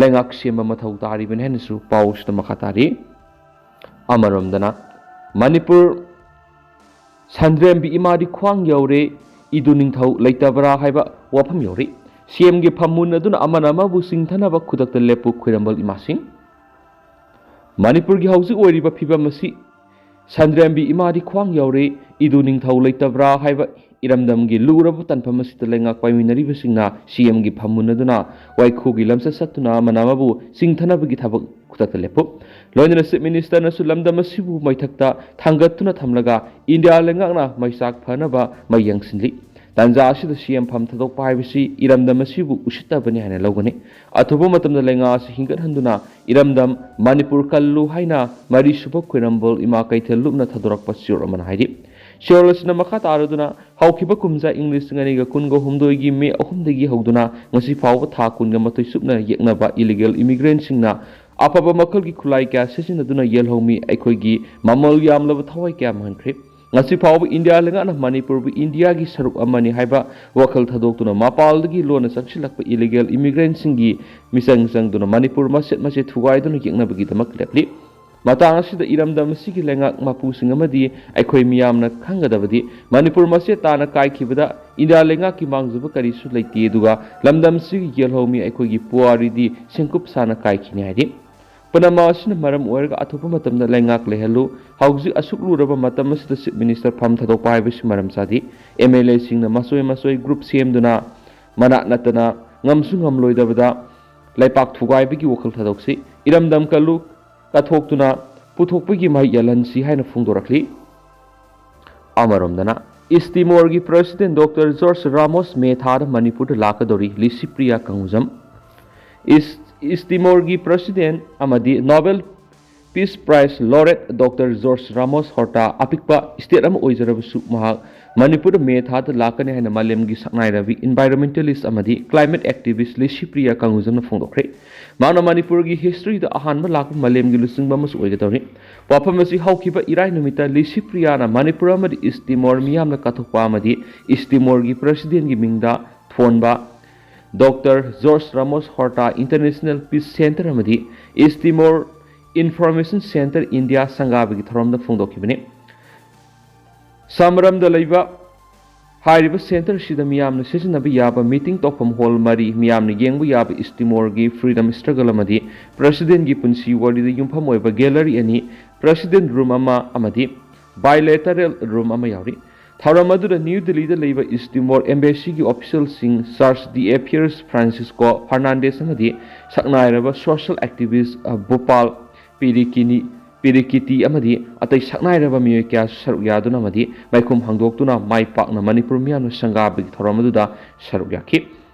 ꯂꯩꯉꯥꯛ ꯁꯦꯝꯕ ꯃꯊꯧ ꯇꯥꯔꯤꯕꯅꯤ ꯍꯥꯏꯅꯁꯨ ꯄꯥꯎꯁꯤꯗ ꯃꯈꯥ ꯇꯥꯔꯤ꯫ ꯑꯃꯔꯣꯝꯗꯅ ꯃꯅꯤꯄꯨꯔ ꯁꯟꯗ꯭ꯔꯦꯝꯕꯤ ꯏꯃꯥꯗꯤ ꯈ꯭ꯋꯥꯡ ꯌꯧꯔꯦ, ꯏꯗꯨ ꯅꯤꯡꯊꯧ ꯂꯩꯇꯕ꯭ꯔꯥ ꯍꯥꯏꯕ ꯋꯥꯐꯝ ꯌꯧꯔꯤ꯫ ꯁꯤ ꯑꯦꯝꯒꯤ ꯐꯝ ꯃꯨꯟꯅꯗꯨꯅ ꯑꯃꯅ ꯑꯃꯕꯨ ꯆꯤꯡꯊꯅꯕ ꯈꯨꯗꯛꯇ ꯂꯦꯞꯄꯨ ꯈ꯭ꯋꯤꯔꯝꯕꯝ ꯏꯃꯥꯁꯤꯡ꯫ ꯃꯅꯤꯄꯨꯔꯒꯤ ꯍꯧꯖꯤꯛ ꯑꯣꯏꯔꯤꯕ ꯐꯤꯕꯝ ꯑꯁꯤ ꯁꯟꯗ꯭ꯔꯦꯝꯕꯤ ꯏꯃꯥꯗꯤ ꯈ꯭ꯋꯥꯡ ꯌꯧꯔꯦ, ꯏꯗꯨ ꯅꯤꯡꯊꯧ ꯂꯩꯇꯕ꯭ꯔꯥ ꯍꯥꯏꯕ ꯏꯔꯝꯗꯝꯒꯤ ꯂꯨꯔꯕ ꯇꯥꯟꯐꯝ ꯑꯁꯤꯗ ꯂꯩꯉꯥꯛ ꯄꯥꯏꯃꯤꯟꯅꯔꯤꯕꯁꯤꯡꯅ ꯁꯤ ꯑꯦꯝꯒꯤ ꯐꯝ ꯃꯨꯟꯅꯗꯨꯅ ꯋꯥꯏꯈꯨꯒꯤ ꯂꯝꯆꯠ ꯆꯠꯇꯨꯅ ꯑꯃꯅ ꯑꯃꯕꯨ ꯆꯤꯡꯊꯅꯕꯒꯤ ꯊꯕꯛ ꯈꯨꯗꯛꯇ ꯂꯦꯞꯄꯨ꯫ ꯂꯣꯏꯅꯅ ꯆꯤꯐ ꯃꯤꯅꯤꯁꯇꯔꯅꯁꯨ ꯂꯝꯗꯝ ꯑꯁꯤꯕꯨ ꯃꯩꯊꯛꯇ ꯊꯥꯡꯒꯠꯇꯨꯅ ꯊꯝꯂꯒ ꯏꯟꯗꯤꯌꯥ ꯂꯩꯉꯥꯛꯅ ꯃꯩꯆꯥꯛ ꯐꯅꯕ ꯃꯩ ꯌꯥꯡꯁꯤꯜꯂꯤ꯫ ꯇꯥꯟꯖꯥ ꯑꯁꯤꯗ ꯁꯤ ꯑꯦꯝ ꯐꯝ ꯊꯥꯗꯣꯛꯄ ꯍꯥꯏꯕꯁꯤ ꯏꯔꯝꯗꯝ ꯑꯁꯤꯕꯨ ꯎꯁꯤꯠꯇꯕꯅꯤ ꯍꯥꯏꯅ ꯂꯧꯒꯅꯤ꯫ ꯑꯊꯨꯕ ꯃꯇꯝꯗ ꯂꯩꯉꯥꯛ ꯑꯁꯤ ꯍꯤꯡꯒꯠꯍꯟꯗꯨꯅ ꯏꯔꯝꯗꯝ ꯃꯅꯤꯄꯨꯔ ꯀꯜꯂꯨ ꯍꯥꯏꯅ ꯃꯔꯤꯁꯨꯕ ꯈ꯭ꯋꯤꯔꯝꯕꯝ ꯏꯃꯥ ꯀꯩꯊꯦꯜ ꯂꯨꯞꯅ ꯊꯥꯗꯣꯔꯛꯄ ꯆꯤꯔꯣꯜ ꯑꯃꯅ ꯍꯥꯏꯔꯤ꯫ ꯆꯤꯔꯣꯜ ꯑꯁꯤꯅ ꯃꯈꯥ ꯇꯥꯔꯗꯨꯅ ꯍꯧꯈꯤꯕ ꯀꯨꯝꯖꯥ ꯏꯪ ꯂꯤꯁꯤꯡ ꯑꯅꯤꯒ ꯀꯨꯟꯒ ꯍꯨꯝꯗꯣꯏꯒꯤ ꯃꯦ ꯑꯍꯨꯝꯗꯒꯤ ꯍꯧꯗꯨꯅ ꯉꯁꯤ ꯐꯥꯎꯕ ꯊꯥ ꯀꯨꯟꯒ ꯃꯥꯊꯣꯏ ꯆꯨꯞꯅ ꯌꯦꯛꯅꯕ ꯏꯂꯤꯒꯦꯜ ꯏꯃꯤꯒ꯭ꯔꯦꯟꯁꯤꯡꯅ ꯑꯐꯕ ꯃꯈꯜꯒꯤ ꯈꯨꯠꯂꯥꯏ ꯀꯌꯥ ꯁꯤꯖꯤꯟꯅꯗꯨꯅ ꯌꯦꯜꯍꯧꯃꯤ ꯑꯩꯈꯣꯏꯒꯤ ꯃꯃꯜ ꯌꯥꯝꯂꯕ ꯊꯋꯥꯏ ꯀꯌꯥ ꯃꯥꯡꯍꯟꯈ꯭ꯔꯦ꯫ ꯉꯁꯤ ꯐꯥꯎꯕ ꯏꯟꯗꯤꯌꯥ ꯂꯩꯉꯥꯛꯅ ꯃꯅꯤꯄꯨꯔꯕꯨ ꯏꯟꯗꯤꯌꯥꯒꯤ ꯁꯔꯨꯛ ꯑꯃꯅꯤ ꯍꯥꯏꯕ ꯋꯥꯈꯜ ꯊꯥꯗꯣꯛꯇꯨꯅ ꯃꯄꯥꯜꯗꯒꯤ ꯂꯣꯟꯅ ꯆꯪꯁꯤꯜꯂꯛꯄ ꯏꯂꯤꯒꯦꯜ ꯏꯃꯤꯒ꯭ꯔꯦꯟꯁꯤꯡꯒꯤ ꯃꯤꯆꯪ ꯆꯪꯗꯨꯅ ꯃꯅꯤꯄꯨꯔ ꯃꯆꯦꯠ ꯃꯆꯦꯠ ꯊꯨꯒꯥꯏꯗꯨꯅ ꯌꯦꯛꯅꯕꯒꯤꯗꯃꯛ ꯂꯦꯞꯂꯤ꯫ ꯃꯇꯥꯡ ꯑꯁꯤꯗ ꯏꯔꯝꯗꯝ ꯑꯁꯤꯒꯤ ꯂꯩꯉꯥꯛ ꯃꯄꯨꯁꯤꯡ ꯑꯃꯗꯤ ꯑꯩꯈꯣꯏ ꯃꯤꯌꯥꯝꯅ ꯈꯪꯒꯗꯕꯗꯤ, ꯃꯅꯤꯄꯨꯔ ꯃꯆꯦꯠ ꯇꯥꯅ ꯀꯥꯏꯈꯤꯕꯗ ꯏꯟꯗꯤꯌꯥ ꯂꯩꯉꯥꯛꯀꯤ ꯃꯥꯡꯖꯕ ꯀꯔꯤꯁꯨ ꯂꯩꯇꯦ, ꯑꯗꯨꯒ ꯂꯝꯗꯝ ꯑꯁꯤꯒꯤ ꯌꯦꯜꯍꯧꯃꯤ ꯑꯩꯈꯣꯏꯒꯤ ꯄꯨꯋꯥꯔꯤꯗꯤ ꯁꯦꯡꯀꯨꯞ ꯁꯥꯅ ꯀꯥꯏꯈꯤꯅꯤ ꯍꯥꯏꯔꯤ꯫ ꯄꯨꯝꯅꯃꯛ ꯑꯁꯤꯅ ꯃꯔꯝ ꯑꯣꯏꯔꯒ ꯑꯊꯨꯕ ꯃꯇꯝꯗ ꯂꯩꯉꯥꯛ ꯂꯩꯍꯜꯂꯨ꯫ ꯍꯧꯖꯤꯛ ꯑꯁꯨꯛ ꯂꯨꯔꯕ ꯃꯇꯝ ꯑꯁꯤꯗ Chief Minister ꯐꯝ ꯊꯥꯗꯣꯛꯄ ꯍꯥꯏꯕꯁꯤ ꯃꯔꯝ ꯆꯥꯗꯦ꯫ MLAꯁꯤꯡꯅ ꯃꯆꯣꯏ ꯃꯆꯣꯏ group ꯁꯦꯝꯗꯨꯅ ꯃꯅꯥꯛ ꯅꯠꯇꯅ ꯉꯝꯁꯨ ꯉꯝꯂꯣꯏꯗꯕꯗ ꯂꯩꯄꯥꯛ ꯊꯨꯒꯥꯏꯕꯒꯤ ꯋꯥꯈꯜ ꯊꯥꯗꯣꯛꯁꯤ꯫ ꯏꯔꯝꯗꯝ ꯀꯜꯂꯨ, ꯀꯠꯊꯣꯛꯇꯨꯅ ꯄꯨꯊꯣꯛꯄꯒꯤ ꯃꯍꯩ ꯌꯥꯜꯍꯟꯁꯤ ꯍꯥꯏꯅ ꯐꯣꯡꯗꯣꯔꯛꯂꯤ꯫ ꯑꯃꯔꯣꯝꯗꯅ, ꯏꯁ ꯇꯤꯃꯣꯔꯒꯤ President Doctor George Ramos ꯃꯦ ꯊꯥꯗ ꯃꯅꯤꯄꯨꯔꯗ ꯂꯥꯛꯀꯗꯧꯔꯤ, ꯂꯤꯁꯤꯄ꯭ꯔꯤꯌꯥ ꯀꯪꯒꯨꯖꯝ꯫ ꯏꯁ, ꯏꯁ ꯇꯤꯃꯣꯔꯒꯤ President ꯑꯃꯗꯤ Nobel Peace Prize Laureate Doctor George Ramos Horta ꯑꯄꯤꯛꯄ state ꯑꯃ ꯑꯣꯏꯖꯔꯕꯁꯨ, ꯃꯍꯥꯛ ꯃꯅꯤꯄꯨꯔꯗ ꯃꯦ ꯊꯥꯗ ꯂꯥꯛꯀꯅꯤ ꯍꯥꯏꯅ ꯃꯥꯂꯦꯝꯒꯤ ꯁꯛꯅꯥꯏꯔꯕꯤ environmentalist ꯑꯃꯗꯤ climate activist ꯂꯤꯁꯤꯄ꯭ꯔꯤꯌꯥ ꯀꯪꯒꯨꯖꯝꯅ ꯐꯣꯡꯗꯣꯛꯈ꯭ꯔꯦ꯫ ꯃꯍꯥꯛꯅ ꯃꯅꯤꯄꯨꯔꯒꯤ historyꯗ ꯑꯍꯥꯟꯕ ꯂꯥꯛꯄ ꯃꯥꯂꯦꯝꯒꯤ ꯂꯨꯆꯤꯡꯕ ꯑꯃꯁꯨ ꯑꯣꯏꯒꯗꯧꯔꯤ꯫ ꯋꯥꯐꯝ ꯑꯁꯤ ꯍꯧꯈꯤꯕ ꯏꯔꯥꯏ ꯅꯨꯃꯤꯠꯇ ꯂꯤꯁꯤꯄ꯭ꯔꯤꯌꯥꯅ ꯃꯅꯤꯄꯨꯔ ꯑꯃꯗꯤ ꯏꯁ ꯇꯤꯃꯣꯔ ꯃꯤꯌꯥꯝꯅ ꯀꯠꯊꯣꯛꯄ ꯑꯃꯗꯤ ꯏꯁ ꯇꯤꯃꯣꯔꯒꯤ Presidentꯒꯤ ꯃꯤꯡꯗ ꯊꯣꯟꯕ Doctor George Ramos Horta International Peace Center ꯑꯃꯗꯤ ꯏꯁ ꯇꯤꯃꯣꯔ Information Center India ꯁꯪꯒꯥꯕꯒꯤ ꯊꯧꯔꯝꯗ ꯐꯣꯡꯗꯣꯛꯈꯤꯕꯅꯤ꯫ ꯁꯃꯔꯝꯗ ꯂꯩꯕ ꯍꯥꯏꯔꯤꯕ centre ꯑꯁꯤꯗ ꯃꯤꯌꯥꯝꯅ ꯁꯤꯖꯤꯟꯅꯕ ꯌꯥꯕ meeting ꯇꯧꯐꯝ hall ꯃꯔꯤ, ꯃꯤꯌꯥꯝꯅ ꯌꯦꯡꯕ ꯌꯥꯕ ꯏꯁ ꯇꯤꯃꯣꯔꯒꯤ freedom struggle ꯑꯃꯗꯤ Presidentꯒꯤ ꯄꯨꯟꯁꯤ ꯋꯥꯔꯤꯗ ꯌꯨꯝꯐꯝ ꯑꯣꯏꯕ gallery ꯑꯅꯤ, President room ꯑꯃ ꯑꯃꯗꯤ bilateral room ꯑꯃ ꯌꯥꯎꯔꯤ꯫ ꯊꯧꯔꯝ ꯑꯗꯨꯗ ꯅ꯭ꯌꯨ ꯗꯤꯜꯂꯤꯗ ꯂꯩꯕ ꯏꯁ ꯇꯤꯃꯣꯔ Embassyꯒꯤ officialꯁꯤꯡ, Charge d'Affaires Francisco Fernandez ꯑꯃꯗꯤ ꯁꯛꯅꯥꯏꯔꯕ social activist, ꯑ, ꯚꯣꯄꯥꯜ ꯄꯤꯔꯤꯀꯤꯅꯤ, ꯄꯤꯔꯤꯀꯤꯇꯤ ꯑꯃꯗꯤ ꯑꯇꯩ ꯁꯛꯅꯥꯏꯔꯕ ꯃꯤꯑꯣꯏ ꯀꯌꯥꯁꯨ ꯁꯔꯨꯛ ꯌꯥꯗꯨꯅ ꯑꯃꯗꯤ ꯃꯥꯏꯈꯨꯝ ꯍꯥꯡꯗꯣꯛꯇꯨꯅ ꯃꯥꯏ ꯄꯥꯛꯅ ꯃꯅꯤꯄꯨꯔ ꯃꯤꯌꯥꯝꯅ ꯁꯪꯒꯥꯕꯒꯤ ꯊꯧꯔꯝ ꯑꯗꯨꯗ ꯁꯔꯨꯛ ꯌꯥꯈꯤ꯫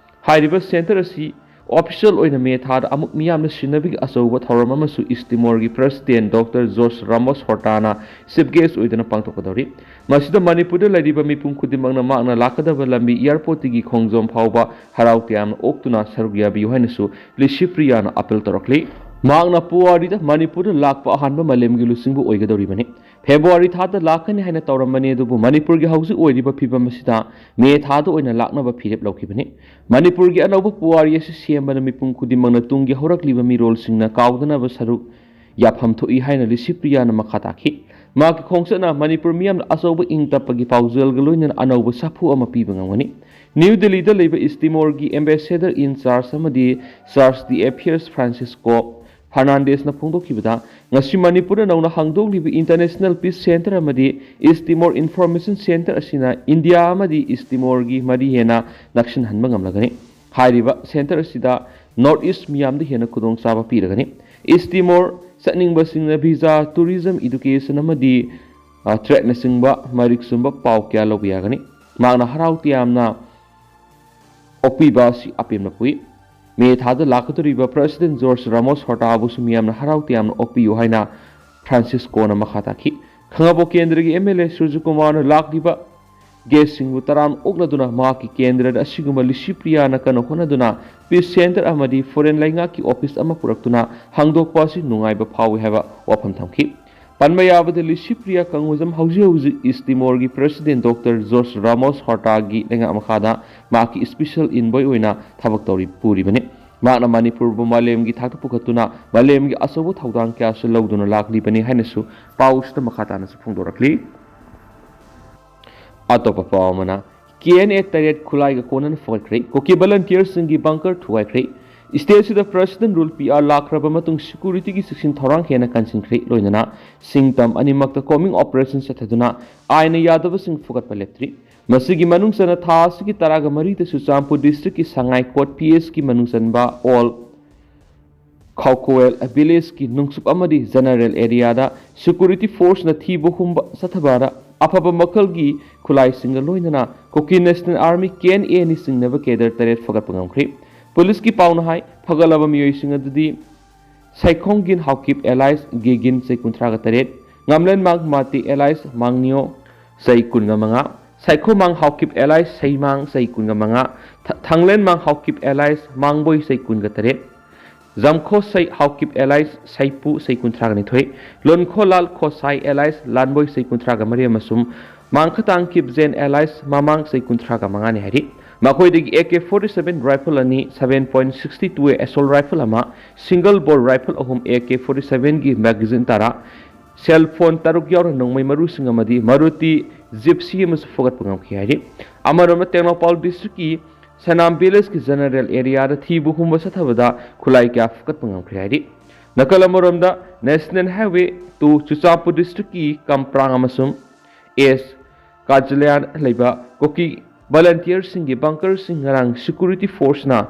ꯍꯥꯏꯔꯤꯕ centre ꯑꯁꯤ official ꯑꯣꯏꯅ ꯃꯦ ꯊꯥꯗ ꯑꯃꯨꯛ ꯃꯤꯌꯥꯝꯅ ꯁꯤꯟꯅꯕꯒꯤ ꯑꯆꯧꯕ ꯊꯧꯔꯝ ꯑꯃꯁꯨ ꯏꯁ ꯇꯤꯃꯣꯔꯒꯤ President Doctor George Ramos Hortaꯅ chief guest ꯑꯣꯏꯗꯨꯅ ꯄꯥꯡꯊꯣꯛꯀꯗꯧꯔꯤ꯫ ꯃꯁꯤꯗ ꯃꯅꯤꯄꯨꯔꯗ ꯂꯩꯔꯤꯕ ꯃꯤꯄꯨꯝ ꯈꯨꯗꯤꯡꯃꯛꯅ ꯃꯍꯥꯛꯅ ꯂꯥꯛꯀꯗꯕ ꯂꯝꯕꯤ airportꯇꯒꯤ ꯈꯣꯡꯖꯣꯝ ꯐꯥꯎꯕ ꯍꯔꯥꯎ ꯇꯌꯥꯝꯅ ꯑꯣꯛꯇꯨꯅ ꯁꯔꯨꯛ ꯌꯥꯕꯤꯌꯨ ꯍꯥꯏꯅꯁꯨ ꯂꯤꯁꯤꯄ꯭ꯔꯤꯌꯥꯅ appeal ꯇꯧꯔꯛꯂꯤ꯫ ꯃꯍꯥꯛꯅ ꯄꯨꯋꯥꯔꯤꯗ ꯃꯅꯤꯄꯨꯔꯗ ꯂꯥꯛꯄ ꯑꯍꯥꯟꯕ ꯃꯥꯂꯦꯝꯒꯤ ꯂꯨꯆꯤꯡꯕ ꯑꯣꯏꯒꯗꯧꯔꯤꯕꯅꯤ꯫ February ꯊꯥꯗ ꯂꯥꯛꯀꯅꯤ ꯍꯥꯏꯅ ꯇꯧꯔꯝꯕꯅꯤ, ꯑꯗꯨꯕꯨ ꯃꯅꯤꯄꯨꯔꯒꯤ ꯍꯧꯖꯤꯛ ꯑꯣꯏꯔꯤꯕ ꯐꯤꯕꯝ ꯑꯁꯤꯗ ꯃꯦ ꯊꯥꯗ ꯑꯣꯏꯅ ꯂꯥꯛꯅꯕ ꯐꯤꯔꯦꯞ ꯂꯧꯈꯤꯕꯅꯤ꯫ ꯃꯅꯤꯄꯨꯔꯒꯤ ꯑꯅꯧꯕ ꯄꯨꯋꯥꯔꯤ ꯑꯁꯤ ꯁꯦꯝꯕꯗ ꯃꯤꯄꯨꯝ ꯈꯨꯗꯤꯡꯃꯛꯅ ꯇꯨꯡꯒꯤ ꯍꯧꯔꯛꯂꯤꯕ ꯃꯤꯔꯣꯜꯁꯤꯡꯅ ꯀꯥꯎꯗꯅꯕ ꯁꯔꯨꯛ ꯌꯥꯐꯝ ꯊꯣꯛꯏ ꯍꯥꯏꯅ ꯂꯤꯁꯤꯄ꯭ꯔꯤꯌꯥꯅ ꯃꯈꯥ ꯇꯥꯈꯤ꯫ ꯃꯍꯥꯛꯀꯤ ꯈꯣꯡꯆꯠꯅ ꯃꯅꯤꯄꯨꯔ ꯃꯤꯌꯥꯝꯅ ꯑꯆꯧꯕ ꯏꯪ ꯇꯞꯄꯒꯤ ꯄꯥꯎꯖꯦꯜꯒ ꯂꯣꯏꯅꯅ ꯑꯅꯧꯕ ꯁꯥꯐꯨ ꯑꯃ ꯄꯤꯕ ꯉꯝꯒꯅꯤ꯫ ꯅ꯭ꯌꯨ ꯗꯦꯜꯂꯤꯗ ꯂꯩꯕ ꯏꯁ ꯇꯤꯃꯣꯔꯒꯤ ambassador in charge ꯑꯃꯗꯤ charge d'affaires Francisco Fernandez-ꯅ ꯐꯣꯡꯗꯣꯛꯈꯤꯕꯗ, ꯉꯁꯤ ꯃꯅꯤꯄꯨꯔꯗ ꯅꯧꯅ ꯍꯥꯡꯗꯣꯛꯂꯤꯕ International Peace Centre ꯑꯃꯗꯤ East Timor Information Centre ꯑꯁꯤꯅ ꯏꯟꯗꯤꯌꯥ ꯑꯃꯗꯤ ꯏꯁ ꯇꯤꯃꯣꯔꯒꯤ ꯃꯔꯤ ꯍꯦꯟꯅ ꯅꯛꯁꯤꯟꯍꯟꯕ ꯉꯝꯂꯒꯅꯤ꯫ ꯍꯥꯏꯔꯤꯕ centre ꯑꯁꯤꯗ North East ꯃꯤꯌꯥꯝꯗ ꯍꯦꯟꯅ ꯈꯨꯗꯣꯡꯆꯥꯕ ꯄꯤꯔꯒꯅꯤ꯫ ꯏꯁ ꯇꯤꯃꯣꯔ ꯆꯠꯅꯤꯡꯕꯁꯤꯡꯅ visa, tourism, education ꯑꯃꯗꯤ, ꯑ, trade-ꯅꯆꯤꯡꯕ ꯃꯔꯤꯛ ꯆꯨꯝꯕ ꯄꯥꯎ ꯀꯌꯥ ꯂꯧꯕ ꯌꯥꯒꯅꯤ꯫ ꯃꯍꯥꯛꯅ ꯍꯔꯥꯎ ꯇꯌꯥꯝꯅ ꯑꯣꯛꯄꯤꯕ ꯑꯁꯤ ꯑꯄꯦꯟꯕ ꯄꯣꯛꯏ꯫ ꯃꯦ ꯊꯥꯗ ꯂꯥꯛꯀꯗꯧꯔꯤꯕ President Jorge Ramos Horta-ꯕꯨꯁꯨ ꯃꯤꯌꯥꯝꯅ ꯍꯔꯥꯎ ꯇꯌꯥꯝꯅ ꯑꯣꯛꯄꯤꯌꯨ ꯍꯥꯏꯅ Francisco-ꯅ ꯃꯈꯥ ꯇꯥꯈꯤ꯫ ꯈꯥꯉꯕꯣꯛ ꯀꯦꯟꯗ꯭ꯔꯒꯤ MLA ꯁꯨꯔꯖꯀꯨꯃꯥꯔꯅ ꯂꯥꯛꯂꯤꯕ guest-ꯁꯤꯡꯕꯨ ꯇꯔꯥꯝꯅ ꯑꯣꯛꯂꯗꯨꯅ ꯃꯍꯥꯛꯀꯤ ꯀꯦꯟꯗ꯭ꯔꯗ ꯑꯁꯤꯒꯨꯝꯕ ꯂꯤꯁꯤꯄ꯭ꯔꯤꯌꯥꯅ ꯀꯟꯅ ꯍꯣꯠꯅꯗꯨꯅ Peace Centre ꯑꯃꯗꯤ foreign ꯂꯩꯉꯥꯛꯀꯤ office ꯑꯃ ꯄꯨꯔꯛꯇꯨꯅ ꯍꯥꯡꯗꯣꯛꯄ ꯑꯁꯤ ꯅꯨꯡꯉꯥꯏꯕ ꯐꯥꯎꯏ ꯍꯥꯏꯕ ꯋꯥꯐꯝ ꯊꯝꯈꯤ꯫ ꯄꯟꯕ ꯌꯥꯕꯗ, ꯂꯤꯁꯤꯄ꯭ꯔꯤꯌꯥ ꯀꯪꯒꯨꯖꯝ ꯍꯧꯖꯤꯛ ꯍꯧꯖꯤꯛ ꯏꯁ ꯇꯤꯃꯣꯔꯒꯤ President Doctor Jorge Ramos Horta-ꯒꯤ ꯂꯩꯉꯥꯛ ꯃꯈꯥꯗ ꯃꯍꯥꯛꯀꯤ special envoy ꯑꯣꯏꯅ ꯊꯕꯛ ꯇꯧꯔꯤ, ꯄꯨꯔꯤꯕꯅꯤ꯫ ꯃꯍꯥꯛꯅ ꯃꯅꯤꯄꯨꯔꯕꯨ ꯃꯥꯂꯦꯝꯒꯤ ꯊꯥꯛꯇ ꯄꯨꯈꯠꯇꯨꯅ ꯃꯥꯂꯦꯝꯒꯤ ꯑꯆꯧꯕ ꯊꯧꯗꯥꯡ ꯀꯌꯥꯁꯨ ꯂꯧꯗꯨꯅ ꯂꯥꯛꯂꯤꯕꯅꯤ ꯍꯥꯏꯅꯁꯨ ꯄꯥꯎꯁꯤꯗ ꯃꯈꯥ ꯇꯥꯅꯁꯨ ꯐꯣꯡꯗꯣꯔꯛꯂꯤ꯫ ꯑꯇꯣꯞꯄ ꯄꯥꯎ ꯑꯃꯅ, KNA ꯇꯔꯦꯠ ꯈꯨꯠꯂꯥꯏꯒ ꯀꯣꯟꯅꯅ ꯐꯒꯠꯈ꯭ꯔꯦ꯫ ꯀꯨꯀꯤ volunteer-ꯁꯤꯡꯒꯤ bunker ꯊꯨꯒꯥꯏꯈ꯭ꯔꯦ꯫ State-ꯁꯤꯗ President Rule PR ꯂꯥꯛꯈ꯭ꯔꯕ ꯃꯇꯨꯡ security-ꯒꯤ ꯆꯦꯛꯁꯤꯟ ꯊꯧꯔꯥꯡ ꯍꯦꯟꯅ ꯀꯟꯁꯤꯟꯈ꯭ꯔꯦ꯫ ꯂꯣꯏꯅꯅ ꯁꯤꯡ ꯇꯝ ꯑꯅꯤꯃꯛꯇ combing operation ꯆꯠꯊꯗꯨꯅ ꯑꯥꯏꯟꯅ ꯌꯥꯗꯕꯁꯤꯡ ꯐꯨꯒꯠꯄ ꯂꯦꯞꯇ꯭ꯔꯤ꯫ ꯃꯁꯤꯒꯤ ꯃꯅꯨꯡ ꯆꯟꯅ ꯊꯥ ꯑꯁꯤꯒꯤ ꯇꯔꯥꯒ ꯃꯔꯤꯗ ꯆꯨꯔꯆꯥꯟꯄꯨꯔ district-ꯀꯤ ꯁꯉꯥꯏ ꯀꯣꯠ PS-ꯀꯤ ꯃꯅꯨꯡ ꯆꯟꯕ ꯑꯣꯜ ꯈꯥꯎꯀꯣꯋꯦꯜ village-ꯀꯤ ꯅꯨꯡꯁꯨꯞ ꯑꯃꯗꯤ general area-ꯗ security force-ꯅ ꯊꯤꯕ ꯍꯨꯝꯕ ꯆꯠꯊꯕꯗ ꯑꯐꯕ ꯃꯈꯜꯒꯤ ꯈꯨꯠꯂꯥꯏꯁꯤꯡꯒ ꯂꯣꯏꯅꯅ Kuki National Army, KNA-ꯅ ꯆꯤꯡꯅꯕ cadre ꯇꯔꯦꯠ ꯐꯒꯠꯄ ꯉꯝꯈ꯭ꯔꯦ꯫ Police-ꯀꯤ ꯄꯥꯎꯅ ꯍꯥꯏ, ꯐꯒꯠꯂꯕ ꯃꯤꯑꯣꯏꯁꯤꯡ ꯑꯗꯨꯗꯤ ꯁꯥꯏꯈꯣꯡꯒꯤꯟ ꯍꯥꯎꯀꯤꯞ alias ꯒꯦꯒꯤꯟ ꯆꯍꯤ ꯀꯨꯟꯊ꯭ꯔꯥꯒ ꯇꯔꯦꯠ, ꯉꯝꯂꯦꯟꯃꯥꯡ ꯃꯥꯇꯤ alias ꯃꯥꯡꯅꯤꯌꯣ ꯆꯍꯤ ꯀꯨꯟꯒ ꯃꯉꯥ, ꯁꯥꯏꯈꯣꯃꯥꯡ ꯍꯥꯎꯀꯤꯞ alias ꯁꯩꯃꯥꯡ ꯆꯍꯤ ꯀꯨꯟꯒ ꯃꯉꯥ, ꯊ-, ꯊꯥꯡꯂꯦꯟꯃꯥꯡ ꯍꯥꯎꯀꯤꯞ alias ꯃꯥꯡꯕꯣꯏ ꯆꯍꯤ ꯀꯨꯟꯒ ꯇꯔꯦꯠ, ꯖꯝꯈꯣꯁꯩ ꯍꯥꯎꯀꯤꯞ alias ꯁꯩꯄꯨ ꯆꯍꯤ ꯀꯨꯟꯊ꯭ꯔꯥꯒ ꯅꯤꯊꯣꯏ, ꯂꯣꯟꯈꯣꯂꯥꯜ ꯈꯣꯁꯥꯏ alias ꯂꯥꯟꯕꯣꯏ ꯆꯍꯤ ꯀꯨꯟꯊ꯭ꯔꯥꯒ ꯃꯔꯤ ꯑꯃꯁꯨꯡ ꯃꯥꯡꯈꯇꯥꯡ ꯀꯤꯞꯖꯦꯟ alias ꯃꯃꯥꯡ ꯆꯍꯤ ꯀꯨꯟꯊ꯭ꯔꯥꯒ ꯃꯉꯥꯅꯤ ꯍꯥꯏꯔꯤ꯫ ꯃꯈꯣꯏꯗꯒꯤ A K forty seven rifle ꯑꯅꯤ, ꯁꯚꯦꯟ ꯄꯣꯏꯟ ꯁꯤꯛꯁꯇꯤ ꯇꯨ ꯑꯦ ꯑꯦꯁꯣꯜ ꯔꯥꯏꯐꯜ ꯑꯃ, ꯁꯤꯡꯒꯜ ꯕꯣꯔ ꯔꯥꯏꯐꯜ ꯑꯍꯨꯝ, ꯑꯦ ꯀꯦ ꯐꯣꯔꯇꯤ ꯁꯚꯦꯟꯒꯤ ꯃꯦꯒꯥꯖꯤꯟ ꯇꯔꯥ, ꯁꯦꯜ ꯐꯣꯟ ꯇꯔꯨꯛ ꯌꯥꯎꯔ ꯅꯣꯡꯃꯩ ꯃꯔꯨꯁꯤꯡ ꯑꯃꯗꯤ ꯃꯔꯨꯇꯤ ꯖꯤꯞꯁꯤ ꯑꯃꯁꯨ ꯐꯒꯠꯄ ꯉꯝꯈꯤ ꯍꯥꯏꯔꯤ꯫ ꯑꯃꯔꯣꯝꯗ ꯇꯦꯡꯅꯧꯄꯥꯜ ꯗꯤꯁꯇ꯭ꯔꯤꯛꯀꯤ ꯁꯦꯅꯥꯝ ꯚꯤꯂꯦꯖꯀꯤ ꯖꯦꯅꯔꯦꯜ ꯑꯦꯔꯤꯌꯥꯗ ꯊꯤꯕ ꯍꯨꯝꯕ ꯆꯠꯊꯕꯗ ꯈꯨꯠꯂꯥꯏ ꯀꯌꯥ ꯐꯒꯠꯄ ꯉꯝꯈ꯭ꯔꯦ ꯍꯥꯏꯔꯤ꯫ ꯅꯥꯀꯜ ꯑꯃꯔꯣꯝꯗ ꯅꯦꯁꯅꯦꯜ ꯍꯥꯏꯋꯦ ꯇꯨ ꯆꯨꯔꯆꯥꯟꯄꯨꯔ ꯗꯤꯁꯇ꯭ꯔꯤꯛꯀꯤ ꯀꯝꯄ꯭ꯔꯥꯡ ꯑꯃꯁꯨꯡ ꯑꯦꯁ ꯀꯥꯖꯂꯤꯌꯥꯟ ꯂꯩꯕ ꯀꯨꯀꯤ ꯚꯂꯟꯇꯤꯌꯔꯁꯤꯡꯒꯤ ꯕꯪꯀꯔꯁꯤꯡ ꯉꯔꯥꯡ ꯁꯦꯀ꯭ꯌꯨꯔꯤꯇꯤ ꯐꯣꯔꯁꯅ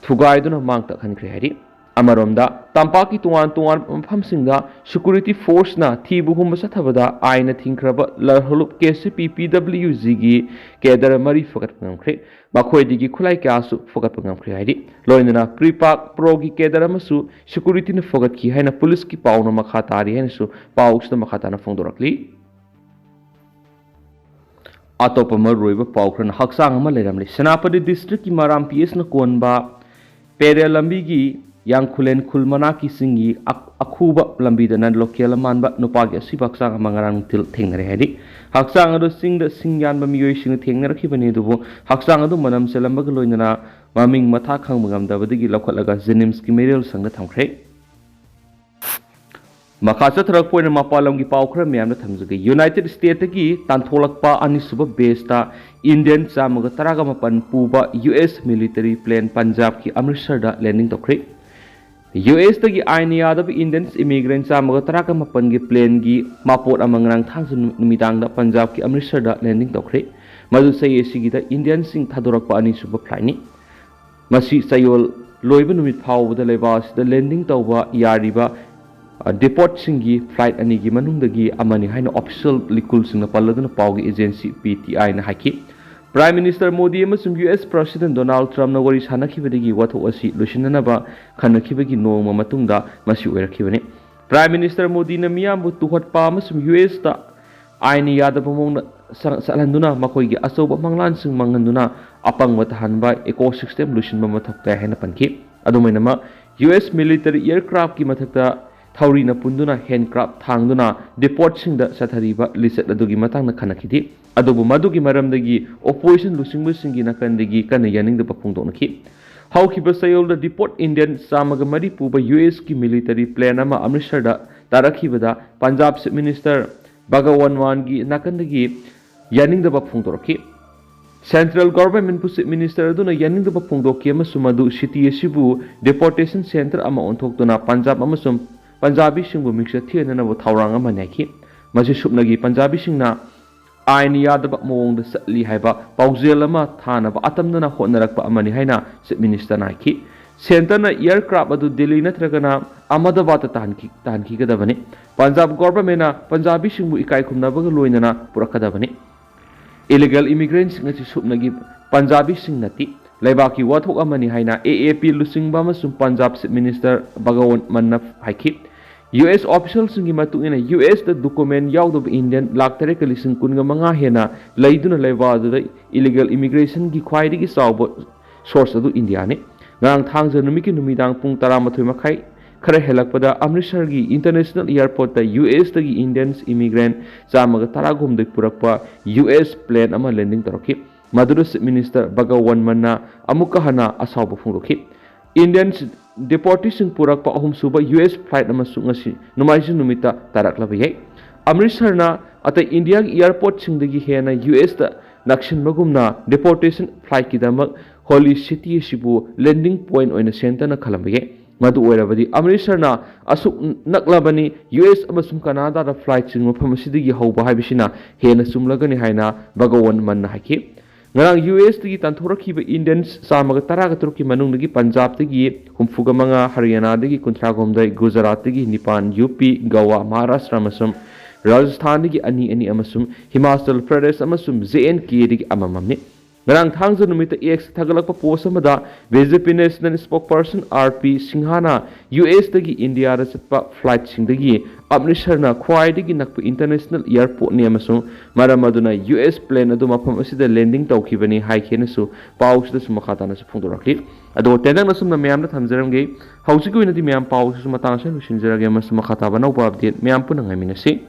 ꯊꯨꯒꯥꯏꯗꯨꯅ ꯃꯥꯡ ꯇꯥꯛꯍꯟꯈ꯭ꯔꯦ ꯍꯥꯏꯔꯤ꯫ ꯑꯃꯔꯣꯝꯗ ꯇꯝꯄꯥꯛꯀꯤ ꯇꯣꯉꯥꯟ ꯇꯣꯉꯥꯟꯕ ꯃꯐꯝꯁꯤꯡꯗ ꯁꯦꯀ꯭ꯌꯨꯔꯤꯇꯤ ꯐꯣꯔꯁꯅ ꯊꯤꯕ ꯍꯨꯝꯕ ꯆꯠꯊꯕꯗ ꯑꯥꯏꯟꯅ ꯊꯤꯡꯈ꯭ꯔꯕ ꯂꯔꯍꯣꯂꯨꯞ ꯀꯦ ꯁꯤ ꯄꯤ ꯄꯤ ꯗꯕ꯭ꯂꯤꯎ ꯖꯤꯒꯤ ꯀꯦꯗꯔ ꯃꯔꯤ ꯐꯒꯠꯄ ꯉꯝꯈ꯭ꯔꯦ꯫ ꯃꯈꯣꯏꯗꯒꯤ ꯈꯨꯠꯂꯥꯏ ꯀꯌꯥꯁꯨ ꯐꯒꯠꯄ ꯉꯝꯈ꯭ꯔꯦ ꯍꯥꯏꯔꯤ꯫ ꯂꯣꯏꯅꯅ ꯀ꯭ꯔꯤꯄꯥꯛ ꯄ꯭ꯔꯣꯒꯤ ꯀꯦꯗꯔ ꯑꯃꯁꯨ ꯁꯦꯀ꯭ꯌꯨꯔꯤꯇꯤꯅ ꯐꯒꯠꯈꯤ ꯍꯥꯏꯅ ꯄꯨꯂꯤꯁꯀꯤ ꯄꯥꯎꯅ ꯃꯈꯥ ꯇꯥꯔꯤ ꯍꯥꯏꯅꯁꯨ ꯄꯥꯎꯁꯤꯗ ꯃꯈꯥ ꯇꯥꯅ ꯐꯣꯡꯗꯣꯔꯛꯂꯤ꯫ ꯑꯇꯣꯞꯄ ꯃꯔꯨꯑꯣꯏꯕ ꯄꯥꯎ ꯈꯔꯅ ꯍꯛꯆꯥꯡ ꯑꯃ ꯂꯩꯔꯝꯂꯤ꯫ ꯁꯦꯅꯥꯄꯇꯤ ꯗꯤꯁꯇ꯭ꯔꯤꯛꯀꯤ ꯃꯔꯥꯝ ꯄꯤ ꯑꯦꯁꯅ ꯀꯣꯟꯕ ꯄꯦꯔꯦꯜ ꯂꯝꯕꯤꯒꯤ ꯌꯥꯡꯈꯨꯂꯦꯟ ꯈꯨꯜ ꯃꯅꯥꯛꯀꯤ ꯆꯤꯡꯒꯤ ꯑꯛ-, ꯑꯈꯨꯕ ꯂꯝꯕꯤꯗ ꯅꯟ ꯂꯣꯀꯦꯜ ꯃꯥꯟꯕ ꯅꯨꯄꯥꯒꯤ ꯑꯁꯤꯕ ꯍꯛꯆꯥꯡ ꯑꯃ ꯉꯔꯥꯡ ꯅꯨꯡꯊꯤꯜ ꯊꯦꯡꯅꯔꯦ ꯍꯥꯏꯔꯤ꯫ ꯍꯛꯆꯥꯡ ꯑꯗꯨ ꯆꯤꯡꯗ ꯁꯤꯡ ꯌꯥꯟꯕ ꯃꯤꯑꯣꯏꯁꯤꯡꯅ ꯊꯦꯡꯅꯔꯛꯈꯤꯕꯅꯤ, ꯑꯗꯨꯕꯨ ꯍꯛꯆꯥꯡ ꯑꯗꯨ ꯃꯅꯝ ꯆꯦꯜꯂꯝꯕꯒ ꯂꯣꯏꯅꯅ ꯃꯃꯤꯡ ꯃꯊꯥ ꯈꯪꯕ ꯉꯝꯗꯕꯗꯒꯤ ꯂꯧꯈꯠꯂꯒ ꯖꯦꯅꯤꯝꯁꯀꯤ ꯃꯦꯔꯤꯌꯦꯜ ꯁꯪꯗ ꯊꯝꯈ꯭ꯔꯦ꯫ ꯃꯈꯥ ꯆꯠꯊꯔꯛꯄ ꯑꯣꯏꯅ ꯃꯄꯥꯟ ꯂꯝꯒꯤ ꯄꯥꯎ ꯈꯔ ꯃꯌꯥꯝꯗ ꯊꯝꯖꯒꯦ꯫ ꯌꯨꯅꯥꯏꯇꯦꯗ ꯁ꯭ꯇꯦꯠꯇꯒꯤ ꯇꯥꯟꯊꯣꯛꯂꯛꯄ ꯑꯅꯤꯁꯨꯕ ꯕꯦꯁꯇ ꯏꯟꯗꯤꯌꯟ ꯆꯥꯝꯃꯒ ꯇꯔꯥꯒ ꯃꯥꯄꯟ ꯄꯨꯕ ꯌꯨ ꯑꯦꯁ ꯃꯤꯂꯤꯇꯔꯤ ꯄ꯭ꯂꯦꯟ ꯄꯟꯖꯥꯕꯀꯤ ꯑꯃ꯭ꯔꯤꯠꯁꯔꯗ ꯂꯦꯟꯗꯤꯡ ꯇꯧꯈ꯭ꯔꯦ꯫ ꯌꯨ ꯑꯦꯁꯇꯒꯤ ꯑꯥꯏꯟ ꯌꯥꯗꯕ ꯏꯟꯗꯤꯌꯟꯁ ꯏꯃꯤꯒ꯭ꯔꯦꯟꯠ ꯆꯥꯝꯃꯒ ꯇꯔꯥꯒ ꯃꯥꯄꯟꯒꯤ ꯄ꯭ꯂꯦꯟꯒꯤ ꯃꯄꯣꯠ ꯑꯃ ꯉꯔꯥꯡ ꯊꯥꯡꯖ ꯅꯨꯃꯤꯗꯥꯡꯗ ꯄꯟꯖꯥꯕꯀꯤ ꯑꯃ꯭ꯔꯤꯠꯁꯔꯗ ꯂꯦꯟꯗꯤꯡ ꯇꯧꯈ꯭ꯔꯦ꯫ ꯃꯗꯨ ꯆꯍꯤ ꯑꯁꯤꯒꯤꯗ ꯏꯟꯗꯤꯌꯟꯁꯤꯡ ꯊꯥꯗꯣꯔꯛꯄ ꯑꯅꯤꯁꯨꯕ ꯐ꯭ꯂꯥꯏꯠꯅꯤ꯫ ꯃꯁꯤ ꯆꯌꯣꯜ ꯂꯣꯏꯕ ꯅꯨꯃꯤꯠ ꯐꯥꯎꯕꯗ ꯂꯩꯕꯥꯛ ꯑꯁꯤꯗ ꯂꯦꯟꯗꯤꯡ ꯇꯧꯕ ꯌꯥꯔꯤꯕ, ꯑ, ꯗꯤꯄꯣꯔꯠꯁꯤꯡꯒꯤ ꯐ꯭ꯂꯥꯏꯠ ꯑꯅꯤꯒꯤ ꯃꯅꯨꯡꯗꯒꯤ ꯑꯃꯅꯤ ꯍꯥꯏꯅ ꯑꯣꯐꯤꯁꯤꯌꯦꯜ ꯂꯤꯀꯨꯜꯁꯤꯡꯅ ꯄꯜꯂꯗꯨꯅ ꯄꯥꯎꯒꯤ ꯑꯦꯖꯦꯟꯁꯤ ꯄꯤ ꯇꯤ ꯑꯥꯏꯅ ꯍꯥꯏꯈꯤ꯫ ꯄ꯭ꯔꯥꯏꯝ ꯃꯤꯅꯤꯁꯇꯔ ꯃꯣꯗꯤ ꯑꯃꯁꯨꯡ ꯌꯨ ꯑꯦꯁ ꯄ꯭ꯔꯁꯤꯗꯦꯟ ꯗꯣꯅꯥꯜꯗ ꯇ꯭ꯔꯝꯞꯅ ꯋꯥꯔꯤ ꯁꯥꯟꯅꯈꯤꯕꯗꯒꯤ ꯋꯥꯊꯣꯛ ꯑꯁꯤ ꯂꯣꯏꯁꯤꯟꯅꯅꯕ ꯈꯟꯅꯈꯤꯕꯒꯤ ꯅꯣꯡꯃ ꯃꯇꯨꯡꯗ ꯃꯁꯤ ꯑꯣꯏꯔꯛꯈꯤꯕꯅꯤ꯫ ꯄ꯭ꯔꯥꯏꯝ ꯃꯤꯅꯤꯁꯇꯔ ꯃꯣꯗꯤꯅ ꯃꯤꯌꯥꯝꯕꯨ ꯇꯨꯍꯠꯄ ꯑꯃꯁꯨꯡ ꯌꯨ ꯑꯦꯁꯇ ꯑꯥꯏꯟ ꯌꯥꯗꯕ ꯃꯑꯣꯡꯗ ꯆ-, ꯆꯠꯍꯟꯗꯨꯅ ꯃꯈꯣꯏꯒꯤ ꯑꯆꯧꯕ ꯃꯪꯂꯥꯟꯁꯤꯡ ꯃꯥꯡꯍꯟꯗꯨꯅ ꯑꯄꯪꯕ ꯇꯥꯍꯟꯕ ꯏꯀꯣ ꯁꯤꯁꯇꯦꯝ ꯂꯣꯏꯁꯤꯟꯕ ꯃꯊꯧ ꯇꯥꯏ ꯍꯥꯏꯅ ꯄꯟꯈꯤ꯫ ꯑꯗꯨꯝ ꯑꯣꯏꯅꯃꯛ, ꯌꯨ ꯑꯦꯁ ꯃꯤꯂꯤꯇꯔꯤ ꯑꯦꯌꯔꯀ꯭ꯔꯥꯐꯀꯤ ꯃꯊꯛꯇ ꯊꯧꯔꯤꯅ ꯄꯨꯟꯗꯨꯅ ꯍꯦꯟꯀ꯭ꯔꯥꯐ ꯊꯥꯡꯗꯨꯅ ꯗꯤꯄꯣꯔꯠꯁꯤꯡꯗ ꯆꯠꯊꯔꯤꯕ ꯂꯤꯆꯠ ꯑꯗꯨꯒꯤ ꯃꯇꯥꯡꯗ ꯈꯟꯅꯈꯤꯗꯦ꯫ ꯑꯗꯨꯕꯨ ꯃꯗꯨꯒꯤ ꯃꯔꯝꯗꯒꯤ opposition ꯂꯨꯆꯤꯡꯕꯁꯤꯡꯒꯤ ꯅꯥꯀꯟꯗꯒꯤ ꯀꯟꯅ ꯌꯥꯅꯤꯡꯗꯕ ꯐꯣꯡꯗꯣꯛꯅꯈꯤ꯫ ꯍꯧꯈꯤꯕ ꯆꯌꯣꯜꯗ deport Indian ꯆꯥꯝꯃꯒ ꯃꯔꯤ ꯄꯨꯕ U S ꯀꯤ military plane ꯑꯃ ꯑꯃ꯭ꯔꯤꯠꯁꯔꯗ ꯇꯥꯔꯛꯈꯤꯕꯗ ꯄꯟꯖꯥꯕ Chief Minister ꯚꯒꯋꯟ ꯃꯥꯟꯒꯤ ꯅꯥꯀꯟꯗꯒꯤ ꯌꯥꯅꯤꯡꯗꯕ ꯐꯣꯡꯗꯣꯔꯛꯈꯤ꯫ Central Government ꯄꯨ Chief Minister ꯑꯗꯨꯅ ꯌꯥꯅꯤꯡꯗꯕ ꯐꯣꯡꯗꯣꯛꯈꯤ ꯑꯃꯁꯨꯡ ꯃꯗꯨ city ꯑꯁꯤꯕꯨ deportation centre ꯑꯃ ꯑꯣꯟꯊꯣꯛꯇꯨꯅ ꯄꯟꯖꯥꯕ ꯑꯃꯁꯨꯡ ꯄꯟꯖꯥꯕꯤꯁꯤꯡꯕꯨ ꯃꯤꯡꯆꯠ ꯊꯤꯍꯟꯅꯅꯕ ꯊꯧꯔꯥꯡ ꯑꯃꯅꯤ ꯍꯥꯏꯈꯤ꯫ ꯃꯁꯤ ꯁꯨꯞꯅꯒꯤ ꯄꯟꯖꯥꯕꯤꯁꯤꯡꯅ ꯑꯥꯏꯟ ꯌꯥꯗꯕ ꯃꯑꯣꯡꯗ ꯆꯠꯂꯤ ꯍꯥꯏꯕ ꯄꯥꯎꯖꯦꯜ ꯑꯃ ꯊꯥꯅꯕ ꯑꯇꯝꯅꯅ ꯍꯣꯠꯅꯔꯛꯄ ꯑꯃꯅꯤ ꯍꯥꯏꯅ Chief Minister ꯅ ꯍꯥꯏꯈꯤ꯫ Centre ꯅ aircraft ꯑꯗꯨ ꯗꯤꯜꯂꯤ ꯅꯠꯇ꯭ꯔꯒꯅ ꯑꯍꯃꯗꯥꯕꯥꯗꯇ ꯇꯥꯍꯟꯈꯤ-, ꯇꯥꯍꯟꯈꯤꯒꯗꯕꯅꯤ꯫ ꯄꯟꯖꯥꯕ government ꯅ ꯄꯟꯖꯥꯕꯤꯁꯤꯡꯕꯨ ꯏꯀꯥꯏ ꯈꯨꯝꯅꯕꯒ ꯂꯣꯏꯅꯅ ꯄꯨꯔꯛꯀꯗꯕꯅꯤ꯫ Illegal immigrant ꯁꯤꯡ ꯑꯁꯤ ꯁꯨꯞꯅꯒꯤ ꯄꯟꯖꯥꯕꯤꯁꯤꯡ ꯅꯠꯇꯦ꯫ ꯂꯩꯕꯥꯛꯀꯤ ꯋꯥꯊꯣꯛ ꯑꯃꯅꯤ ꯍꯥꯏꯅ A A P ꯂꯨꯆꯤꯡꯕ ꯑꯃꯁꯨꯡ ꯄꯟꯖꯥꯕ Chief Minister ꯚꯒꯋꯟ ꯃꯟꯅ ꯍꯥꯏꯈꯤ꯫ U S official ꯁꯤꯡꯒꯤ ꯃꯇꯨꯡ ꯏꯟꯅ, U S ꯇ document ꯌꯥꯎꯗꯕ Indian ꯂꯥꯈ ꯇꯔꯦꯠꯀ ꯂꯤꯁꯤꯡ ꯀꯨꯟꯒ ꯃꯉꯥ ꯍꯦꯟꯅ ꯂꯩꯗꯨꯅ ꯂꯩꯕꯥꯛ ꯑꯗꯨꯗ illegal immigration ꯒꯤ ꯈ꯭ꯋꯥꯏꯗꯒꯤ ꯆꯥꯎꯕ source ꯑꯗꯨ ꯏꯟꯗꯤꯌꯥꯅꯤ꯫ ꯉꯔꯥꯡ ꯊꯥꯡꯖ ꯅꯨꯃꯤꯠꯀꯤ ꯅꯨꯃꯤꯗꯥꯡ ꯄꯨꯡ ꯇꯔꯥꯃꯥꯊꯣꯏ ꯃꯈꯥꯏ ꯈꯔ ꯍꯦꯜꯂꯛꯄꯗ ꯑꯃ꯭ꯔꯤꯠꯁꯔꯒꯤ international airport ꯇ U S ꯇꯒꯤ Indians immigrant ꯆꯥꯝꯃꯒ ꯇꯔꯥꯍꯨꯝꯗꯣꯏ ꯄꯨꯔꯛꯄ U S plane ꯑꯃ landing ꯇꯧꯔꯛꯈꯤ꯫ ꯃꯗꯨꯗ Chief Minister ꯚꯒꯋꯟ ꯃꯟꯅ ꯑꯃꯨꯛꯀ ꯍꯟꯅ ꯑꯁꯥꯎꯕ ꯐꯣꯡꯗꯣꯛꯈꯤ꯫ Indians deportee ꯁꯤꯡ ꯄꯨꯔꯛꯄ ꯑꯍꯨꯝꯁꯨꯕ U S flight ꯑꯃꯁꯨ ꯉꯁꯤ ꯅꯣꯡꯃꯥꯏꯖꯤꯡ ꯅꯨꯃꯤꯠꯇ ꯇꯥꯔꯛꯂꯕ ꯌꯥꯏ꯫ ꯑꯃ꯭ꯔꯤꯠꯁꯔꯅ ꯑꯇꯩ ꯏꯟꯗꯤꯌꯥꯒꯤ airport ꯁꯤꯡꯗꯒꯤ ꯍꯦꯟꯅ U S ꯇ ꯅꯛꯁꯤꯟꯕꯒꯨꯝꯅ deportation flight ꯀꯤꯗꯃꯛ holy city ꯑꯁꯤꯕꯨ landing point ꯑꯣꯏꯅ centre ꯅ ꯈꯜꯂꯝꯕ ꯌꯥꯏ꯫ ꯃꯗꯨ ꯑꯣꯏꯔꯕꯗꯤ ꯑꯃ꯭ꯔꯤꯠꯁꯔꯅ ꯑꯁꯨꯛ ꯅꯛꯂꯕꯅꯤ, U S ꯑꯃꯁꯨꯡ ꯀꯅꯥꯗꯥꯗ flight ꯁꯤꯡ ꯃꯐꯝ ꯑꯁꯤꯗꯒꯤ ꯍꯧꯕ ꯍꯥꯏꯕꯁꯤꯅ ꯍꯦꯟꯅ ꯆꯨꯝꯂꯒꯅꯤ ꯍꯥꯏꯅ ꯚꯒꯋꯟ ꯃꯟꯅ ꯍꯥꯏꯈꯤ꯫ ꯉꯔꯥꯡ U S ꯇꯒꯤ ꯇꯥꯟꯊꯣꯔꯛꯈꯤꯕ Indians ꯆꯥꯝꯃꯒ ꯇꯔꯥꯒ ꯇꯔꯨꯛꯀꯤ ꯃꯅꯨꯡꯗꯒꯤ ꯄꯟꯖꯥꯕꯇꯒꯤ ꯍꯨꯝꯐꯨꯒ ꯃꯉꯥ, ꯍꯔꯤꯌꯥꯅꯥꯗꯒꯤ ꯀꯨꯟꯊ꯭ꯔꯥꯍꯨꯝꯗꯣꯏ, ꯒꯨꯖꯔꯥꯠꯇꯒꯤ ꯅꯤꯄꯥꯟ, U P, ꯒꯋꯥ, ꯃꯍꯥꯔꯥꯁꯇ꯭ꯔ ꯑꯃꯁꯨꯡ ꯔꯥꯖꯁꯊꯥꯟꯗꯒꯤ ꯑꯅꯤ ꯑꯅꯤ ꯑꯃꯁꯨꯡ ꯍꯤꯃꯥꯆꯜ ꯄ꯭ꯔꯗꯦꯁ ꯑꯃꯁꯨꯡ J and K ꯗꯒꯤ ꯑꯃꯃꯝꯅꯤ꯫ ꯉꯔꯥꯡ ꯊꯥꯡꯖ ꯅꯨꯃꯤꯠꯇ X ꯊꯥꯒꯠꯂꯛꯄ post ꯑꯃꯗ B J P national spokesperson R P ꯁꯤꯡꯍꯥꯅ U S ꯇꯒꯤ ꯏꯟꯗꯤꯌꯥꯗ ꯆꯠꯄ flight ꯁꯤꯡꯗꯒꯤ ꯑꯃ꯭ꯔꯤꯠꯁꯔꯅ ꯈ꯭ꯋꯥꯏꯗꯒꯤ ꯅꯛꯄ international airport ꯅꯤ ꯑꯃꯁꯨꯡ ꯃꯔꯝ ꯑꯗꯨꯅ U S plane ꯑꯗꯨ ꯃꯐꯝ ꯑꯁꯤꯗ landing ꯇꯧꯈꯤꯕꯅꯤ ꯍꯥꯏꯈꯤꯅꯁꯨ ꯄꯥꯎꯁꯤꯗꯁꯨ ꯃꯈꯥ ꯇꯥꯅꯁꯨ ꯐꯣꯡꯗꯣꯔꯛꯂꯤ꯫ ꯑꯗꯣ ꯇꯦꯟꯇꯛꯅ ꯁꯨꯝꯅ ꯃꯌꯥꯝꯗ ꯊꯝꯖꯔꯝꯒꯦ꯫ ꯍꯧꯖꯤꯛꯀꯤ ꯑꯣꯏꯅꯗꯤ ꯃꯌꯥꯝ ꯄꯥꯎꯁꯤꯁꯨ ꯃꯇꯥꯡ ꯑꯁꯤꯗ ꯂꯣꯏꯁꯤꯟꯖꯔꯒꯦ ꯑꯃꯁꯨꯡ ꯃꯈꯥ ꯇꯥꯕ ꯑꯅꯧꯕ update ꯃꯌꯥꯝ ꯄꯨꯟꯅ ꯉꯥꯏꯃꯤꯟꯅꯁꯤ꯫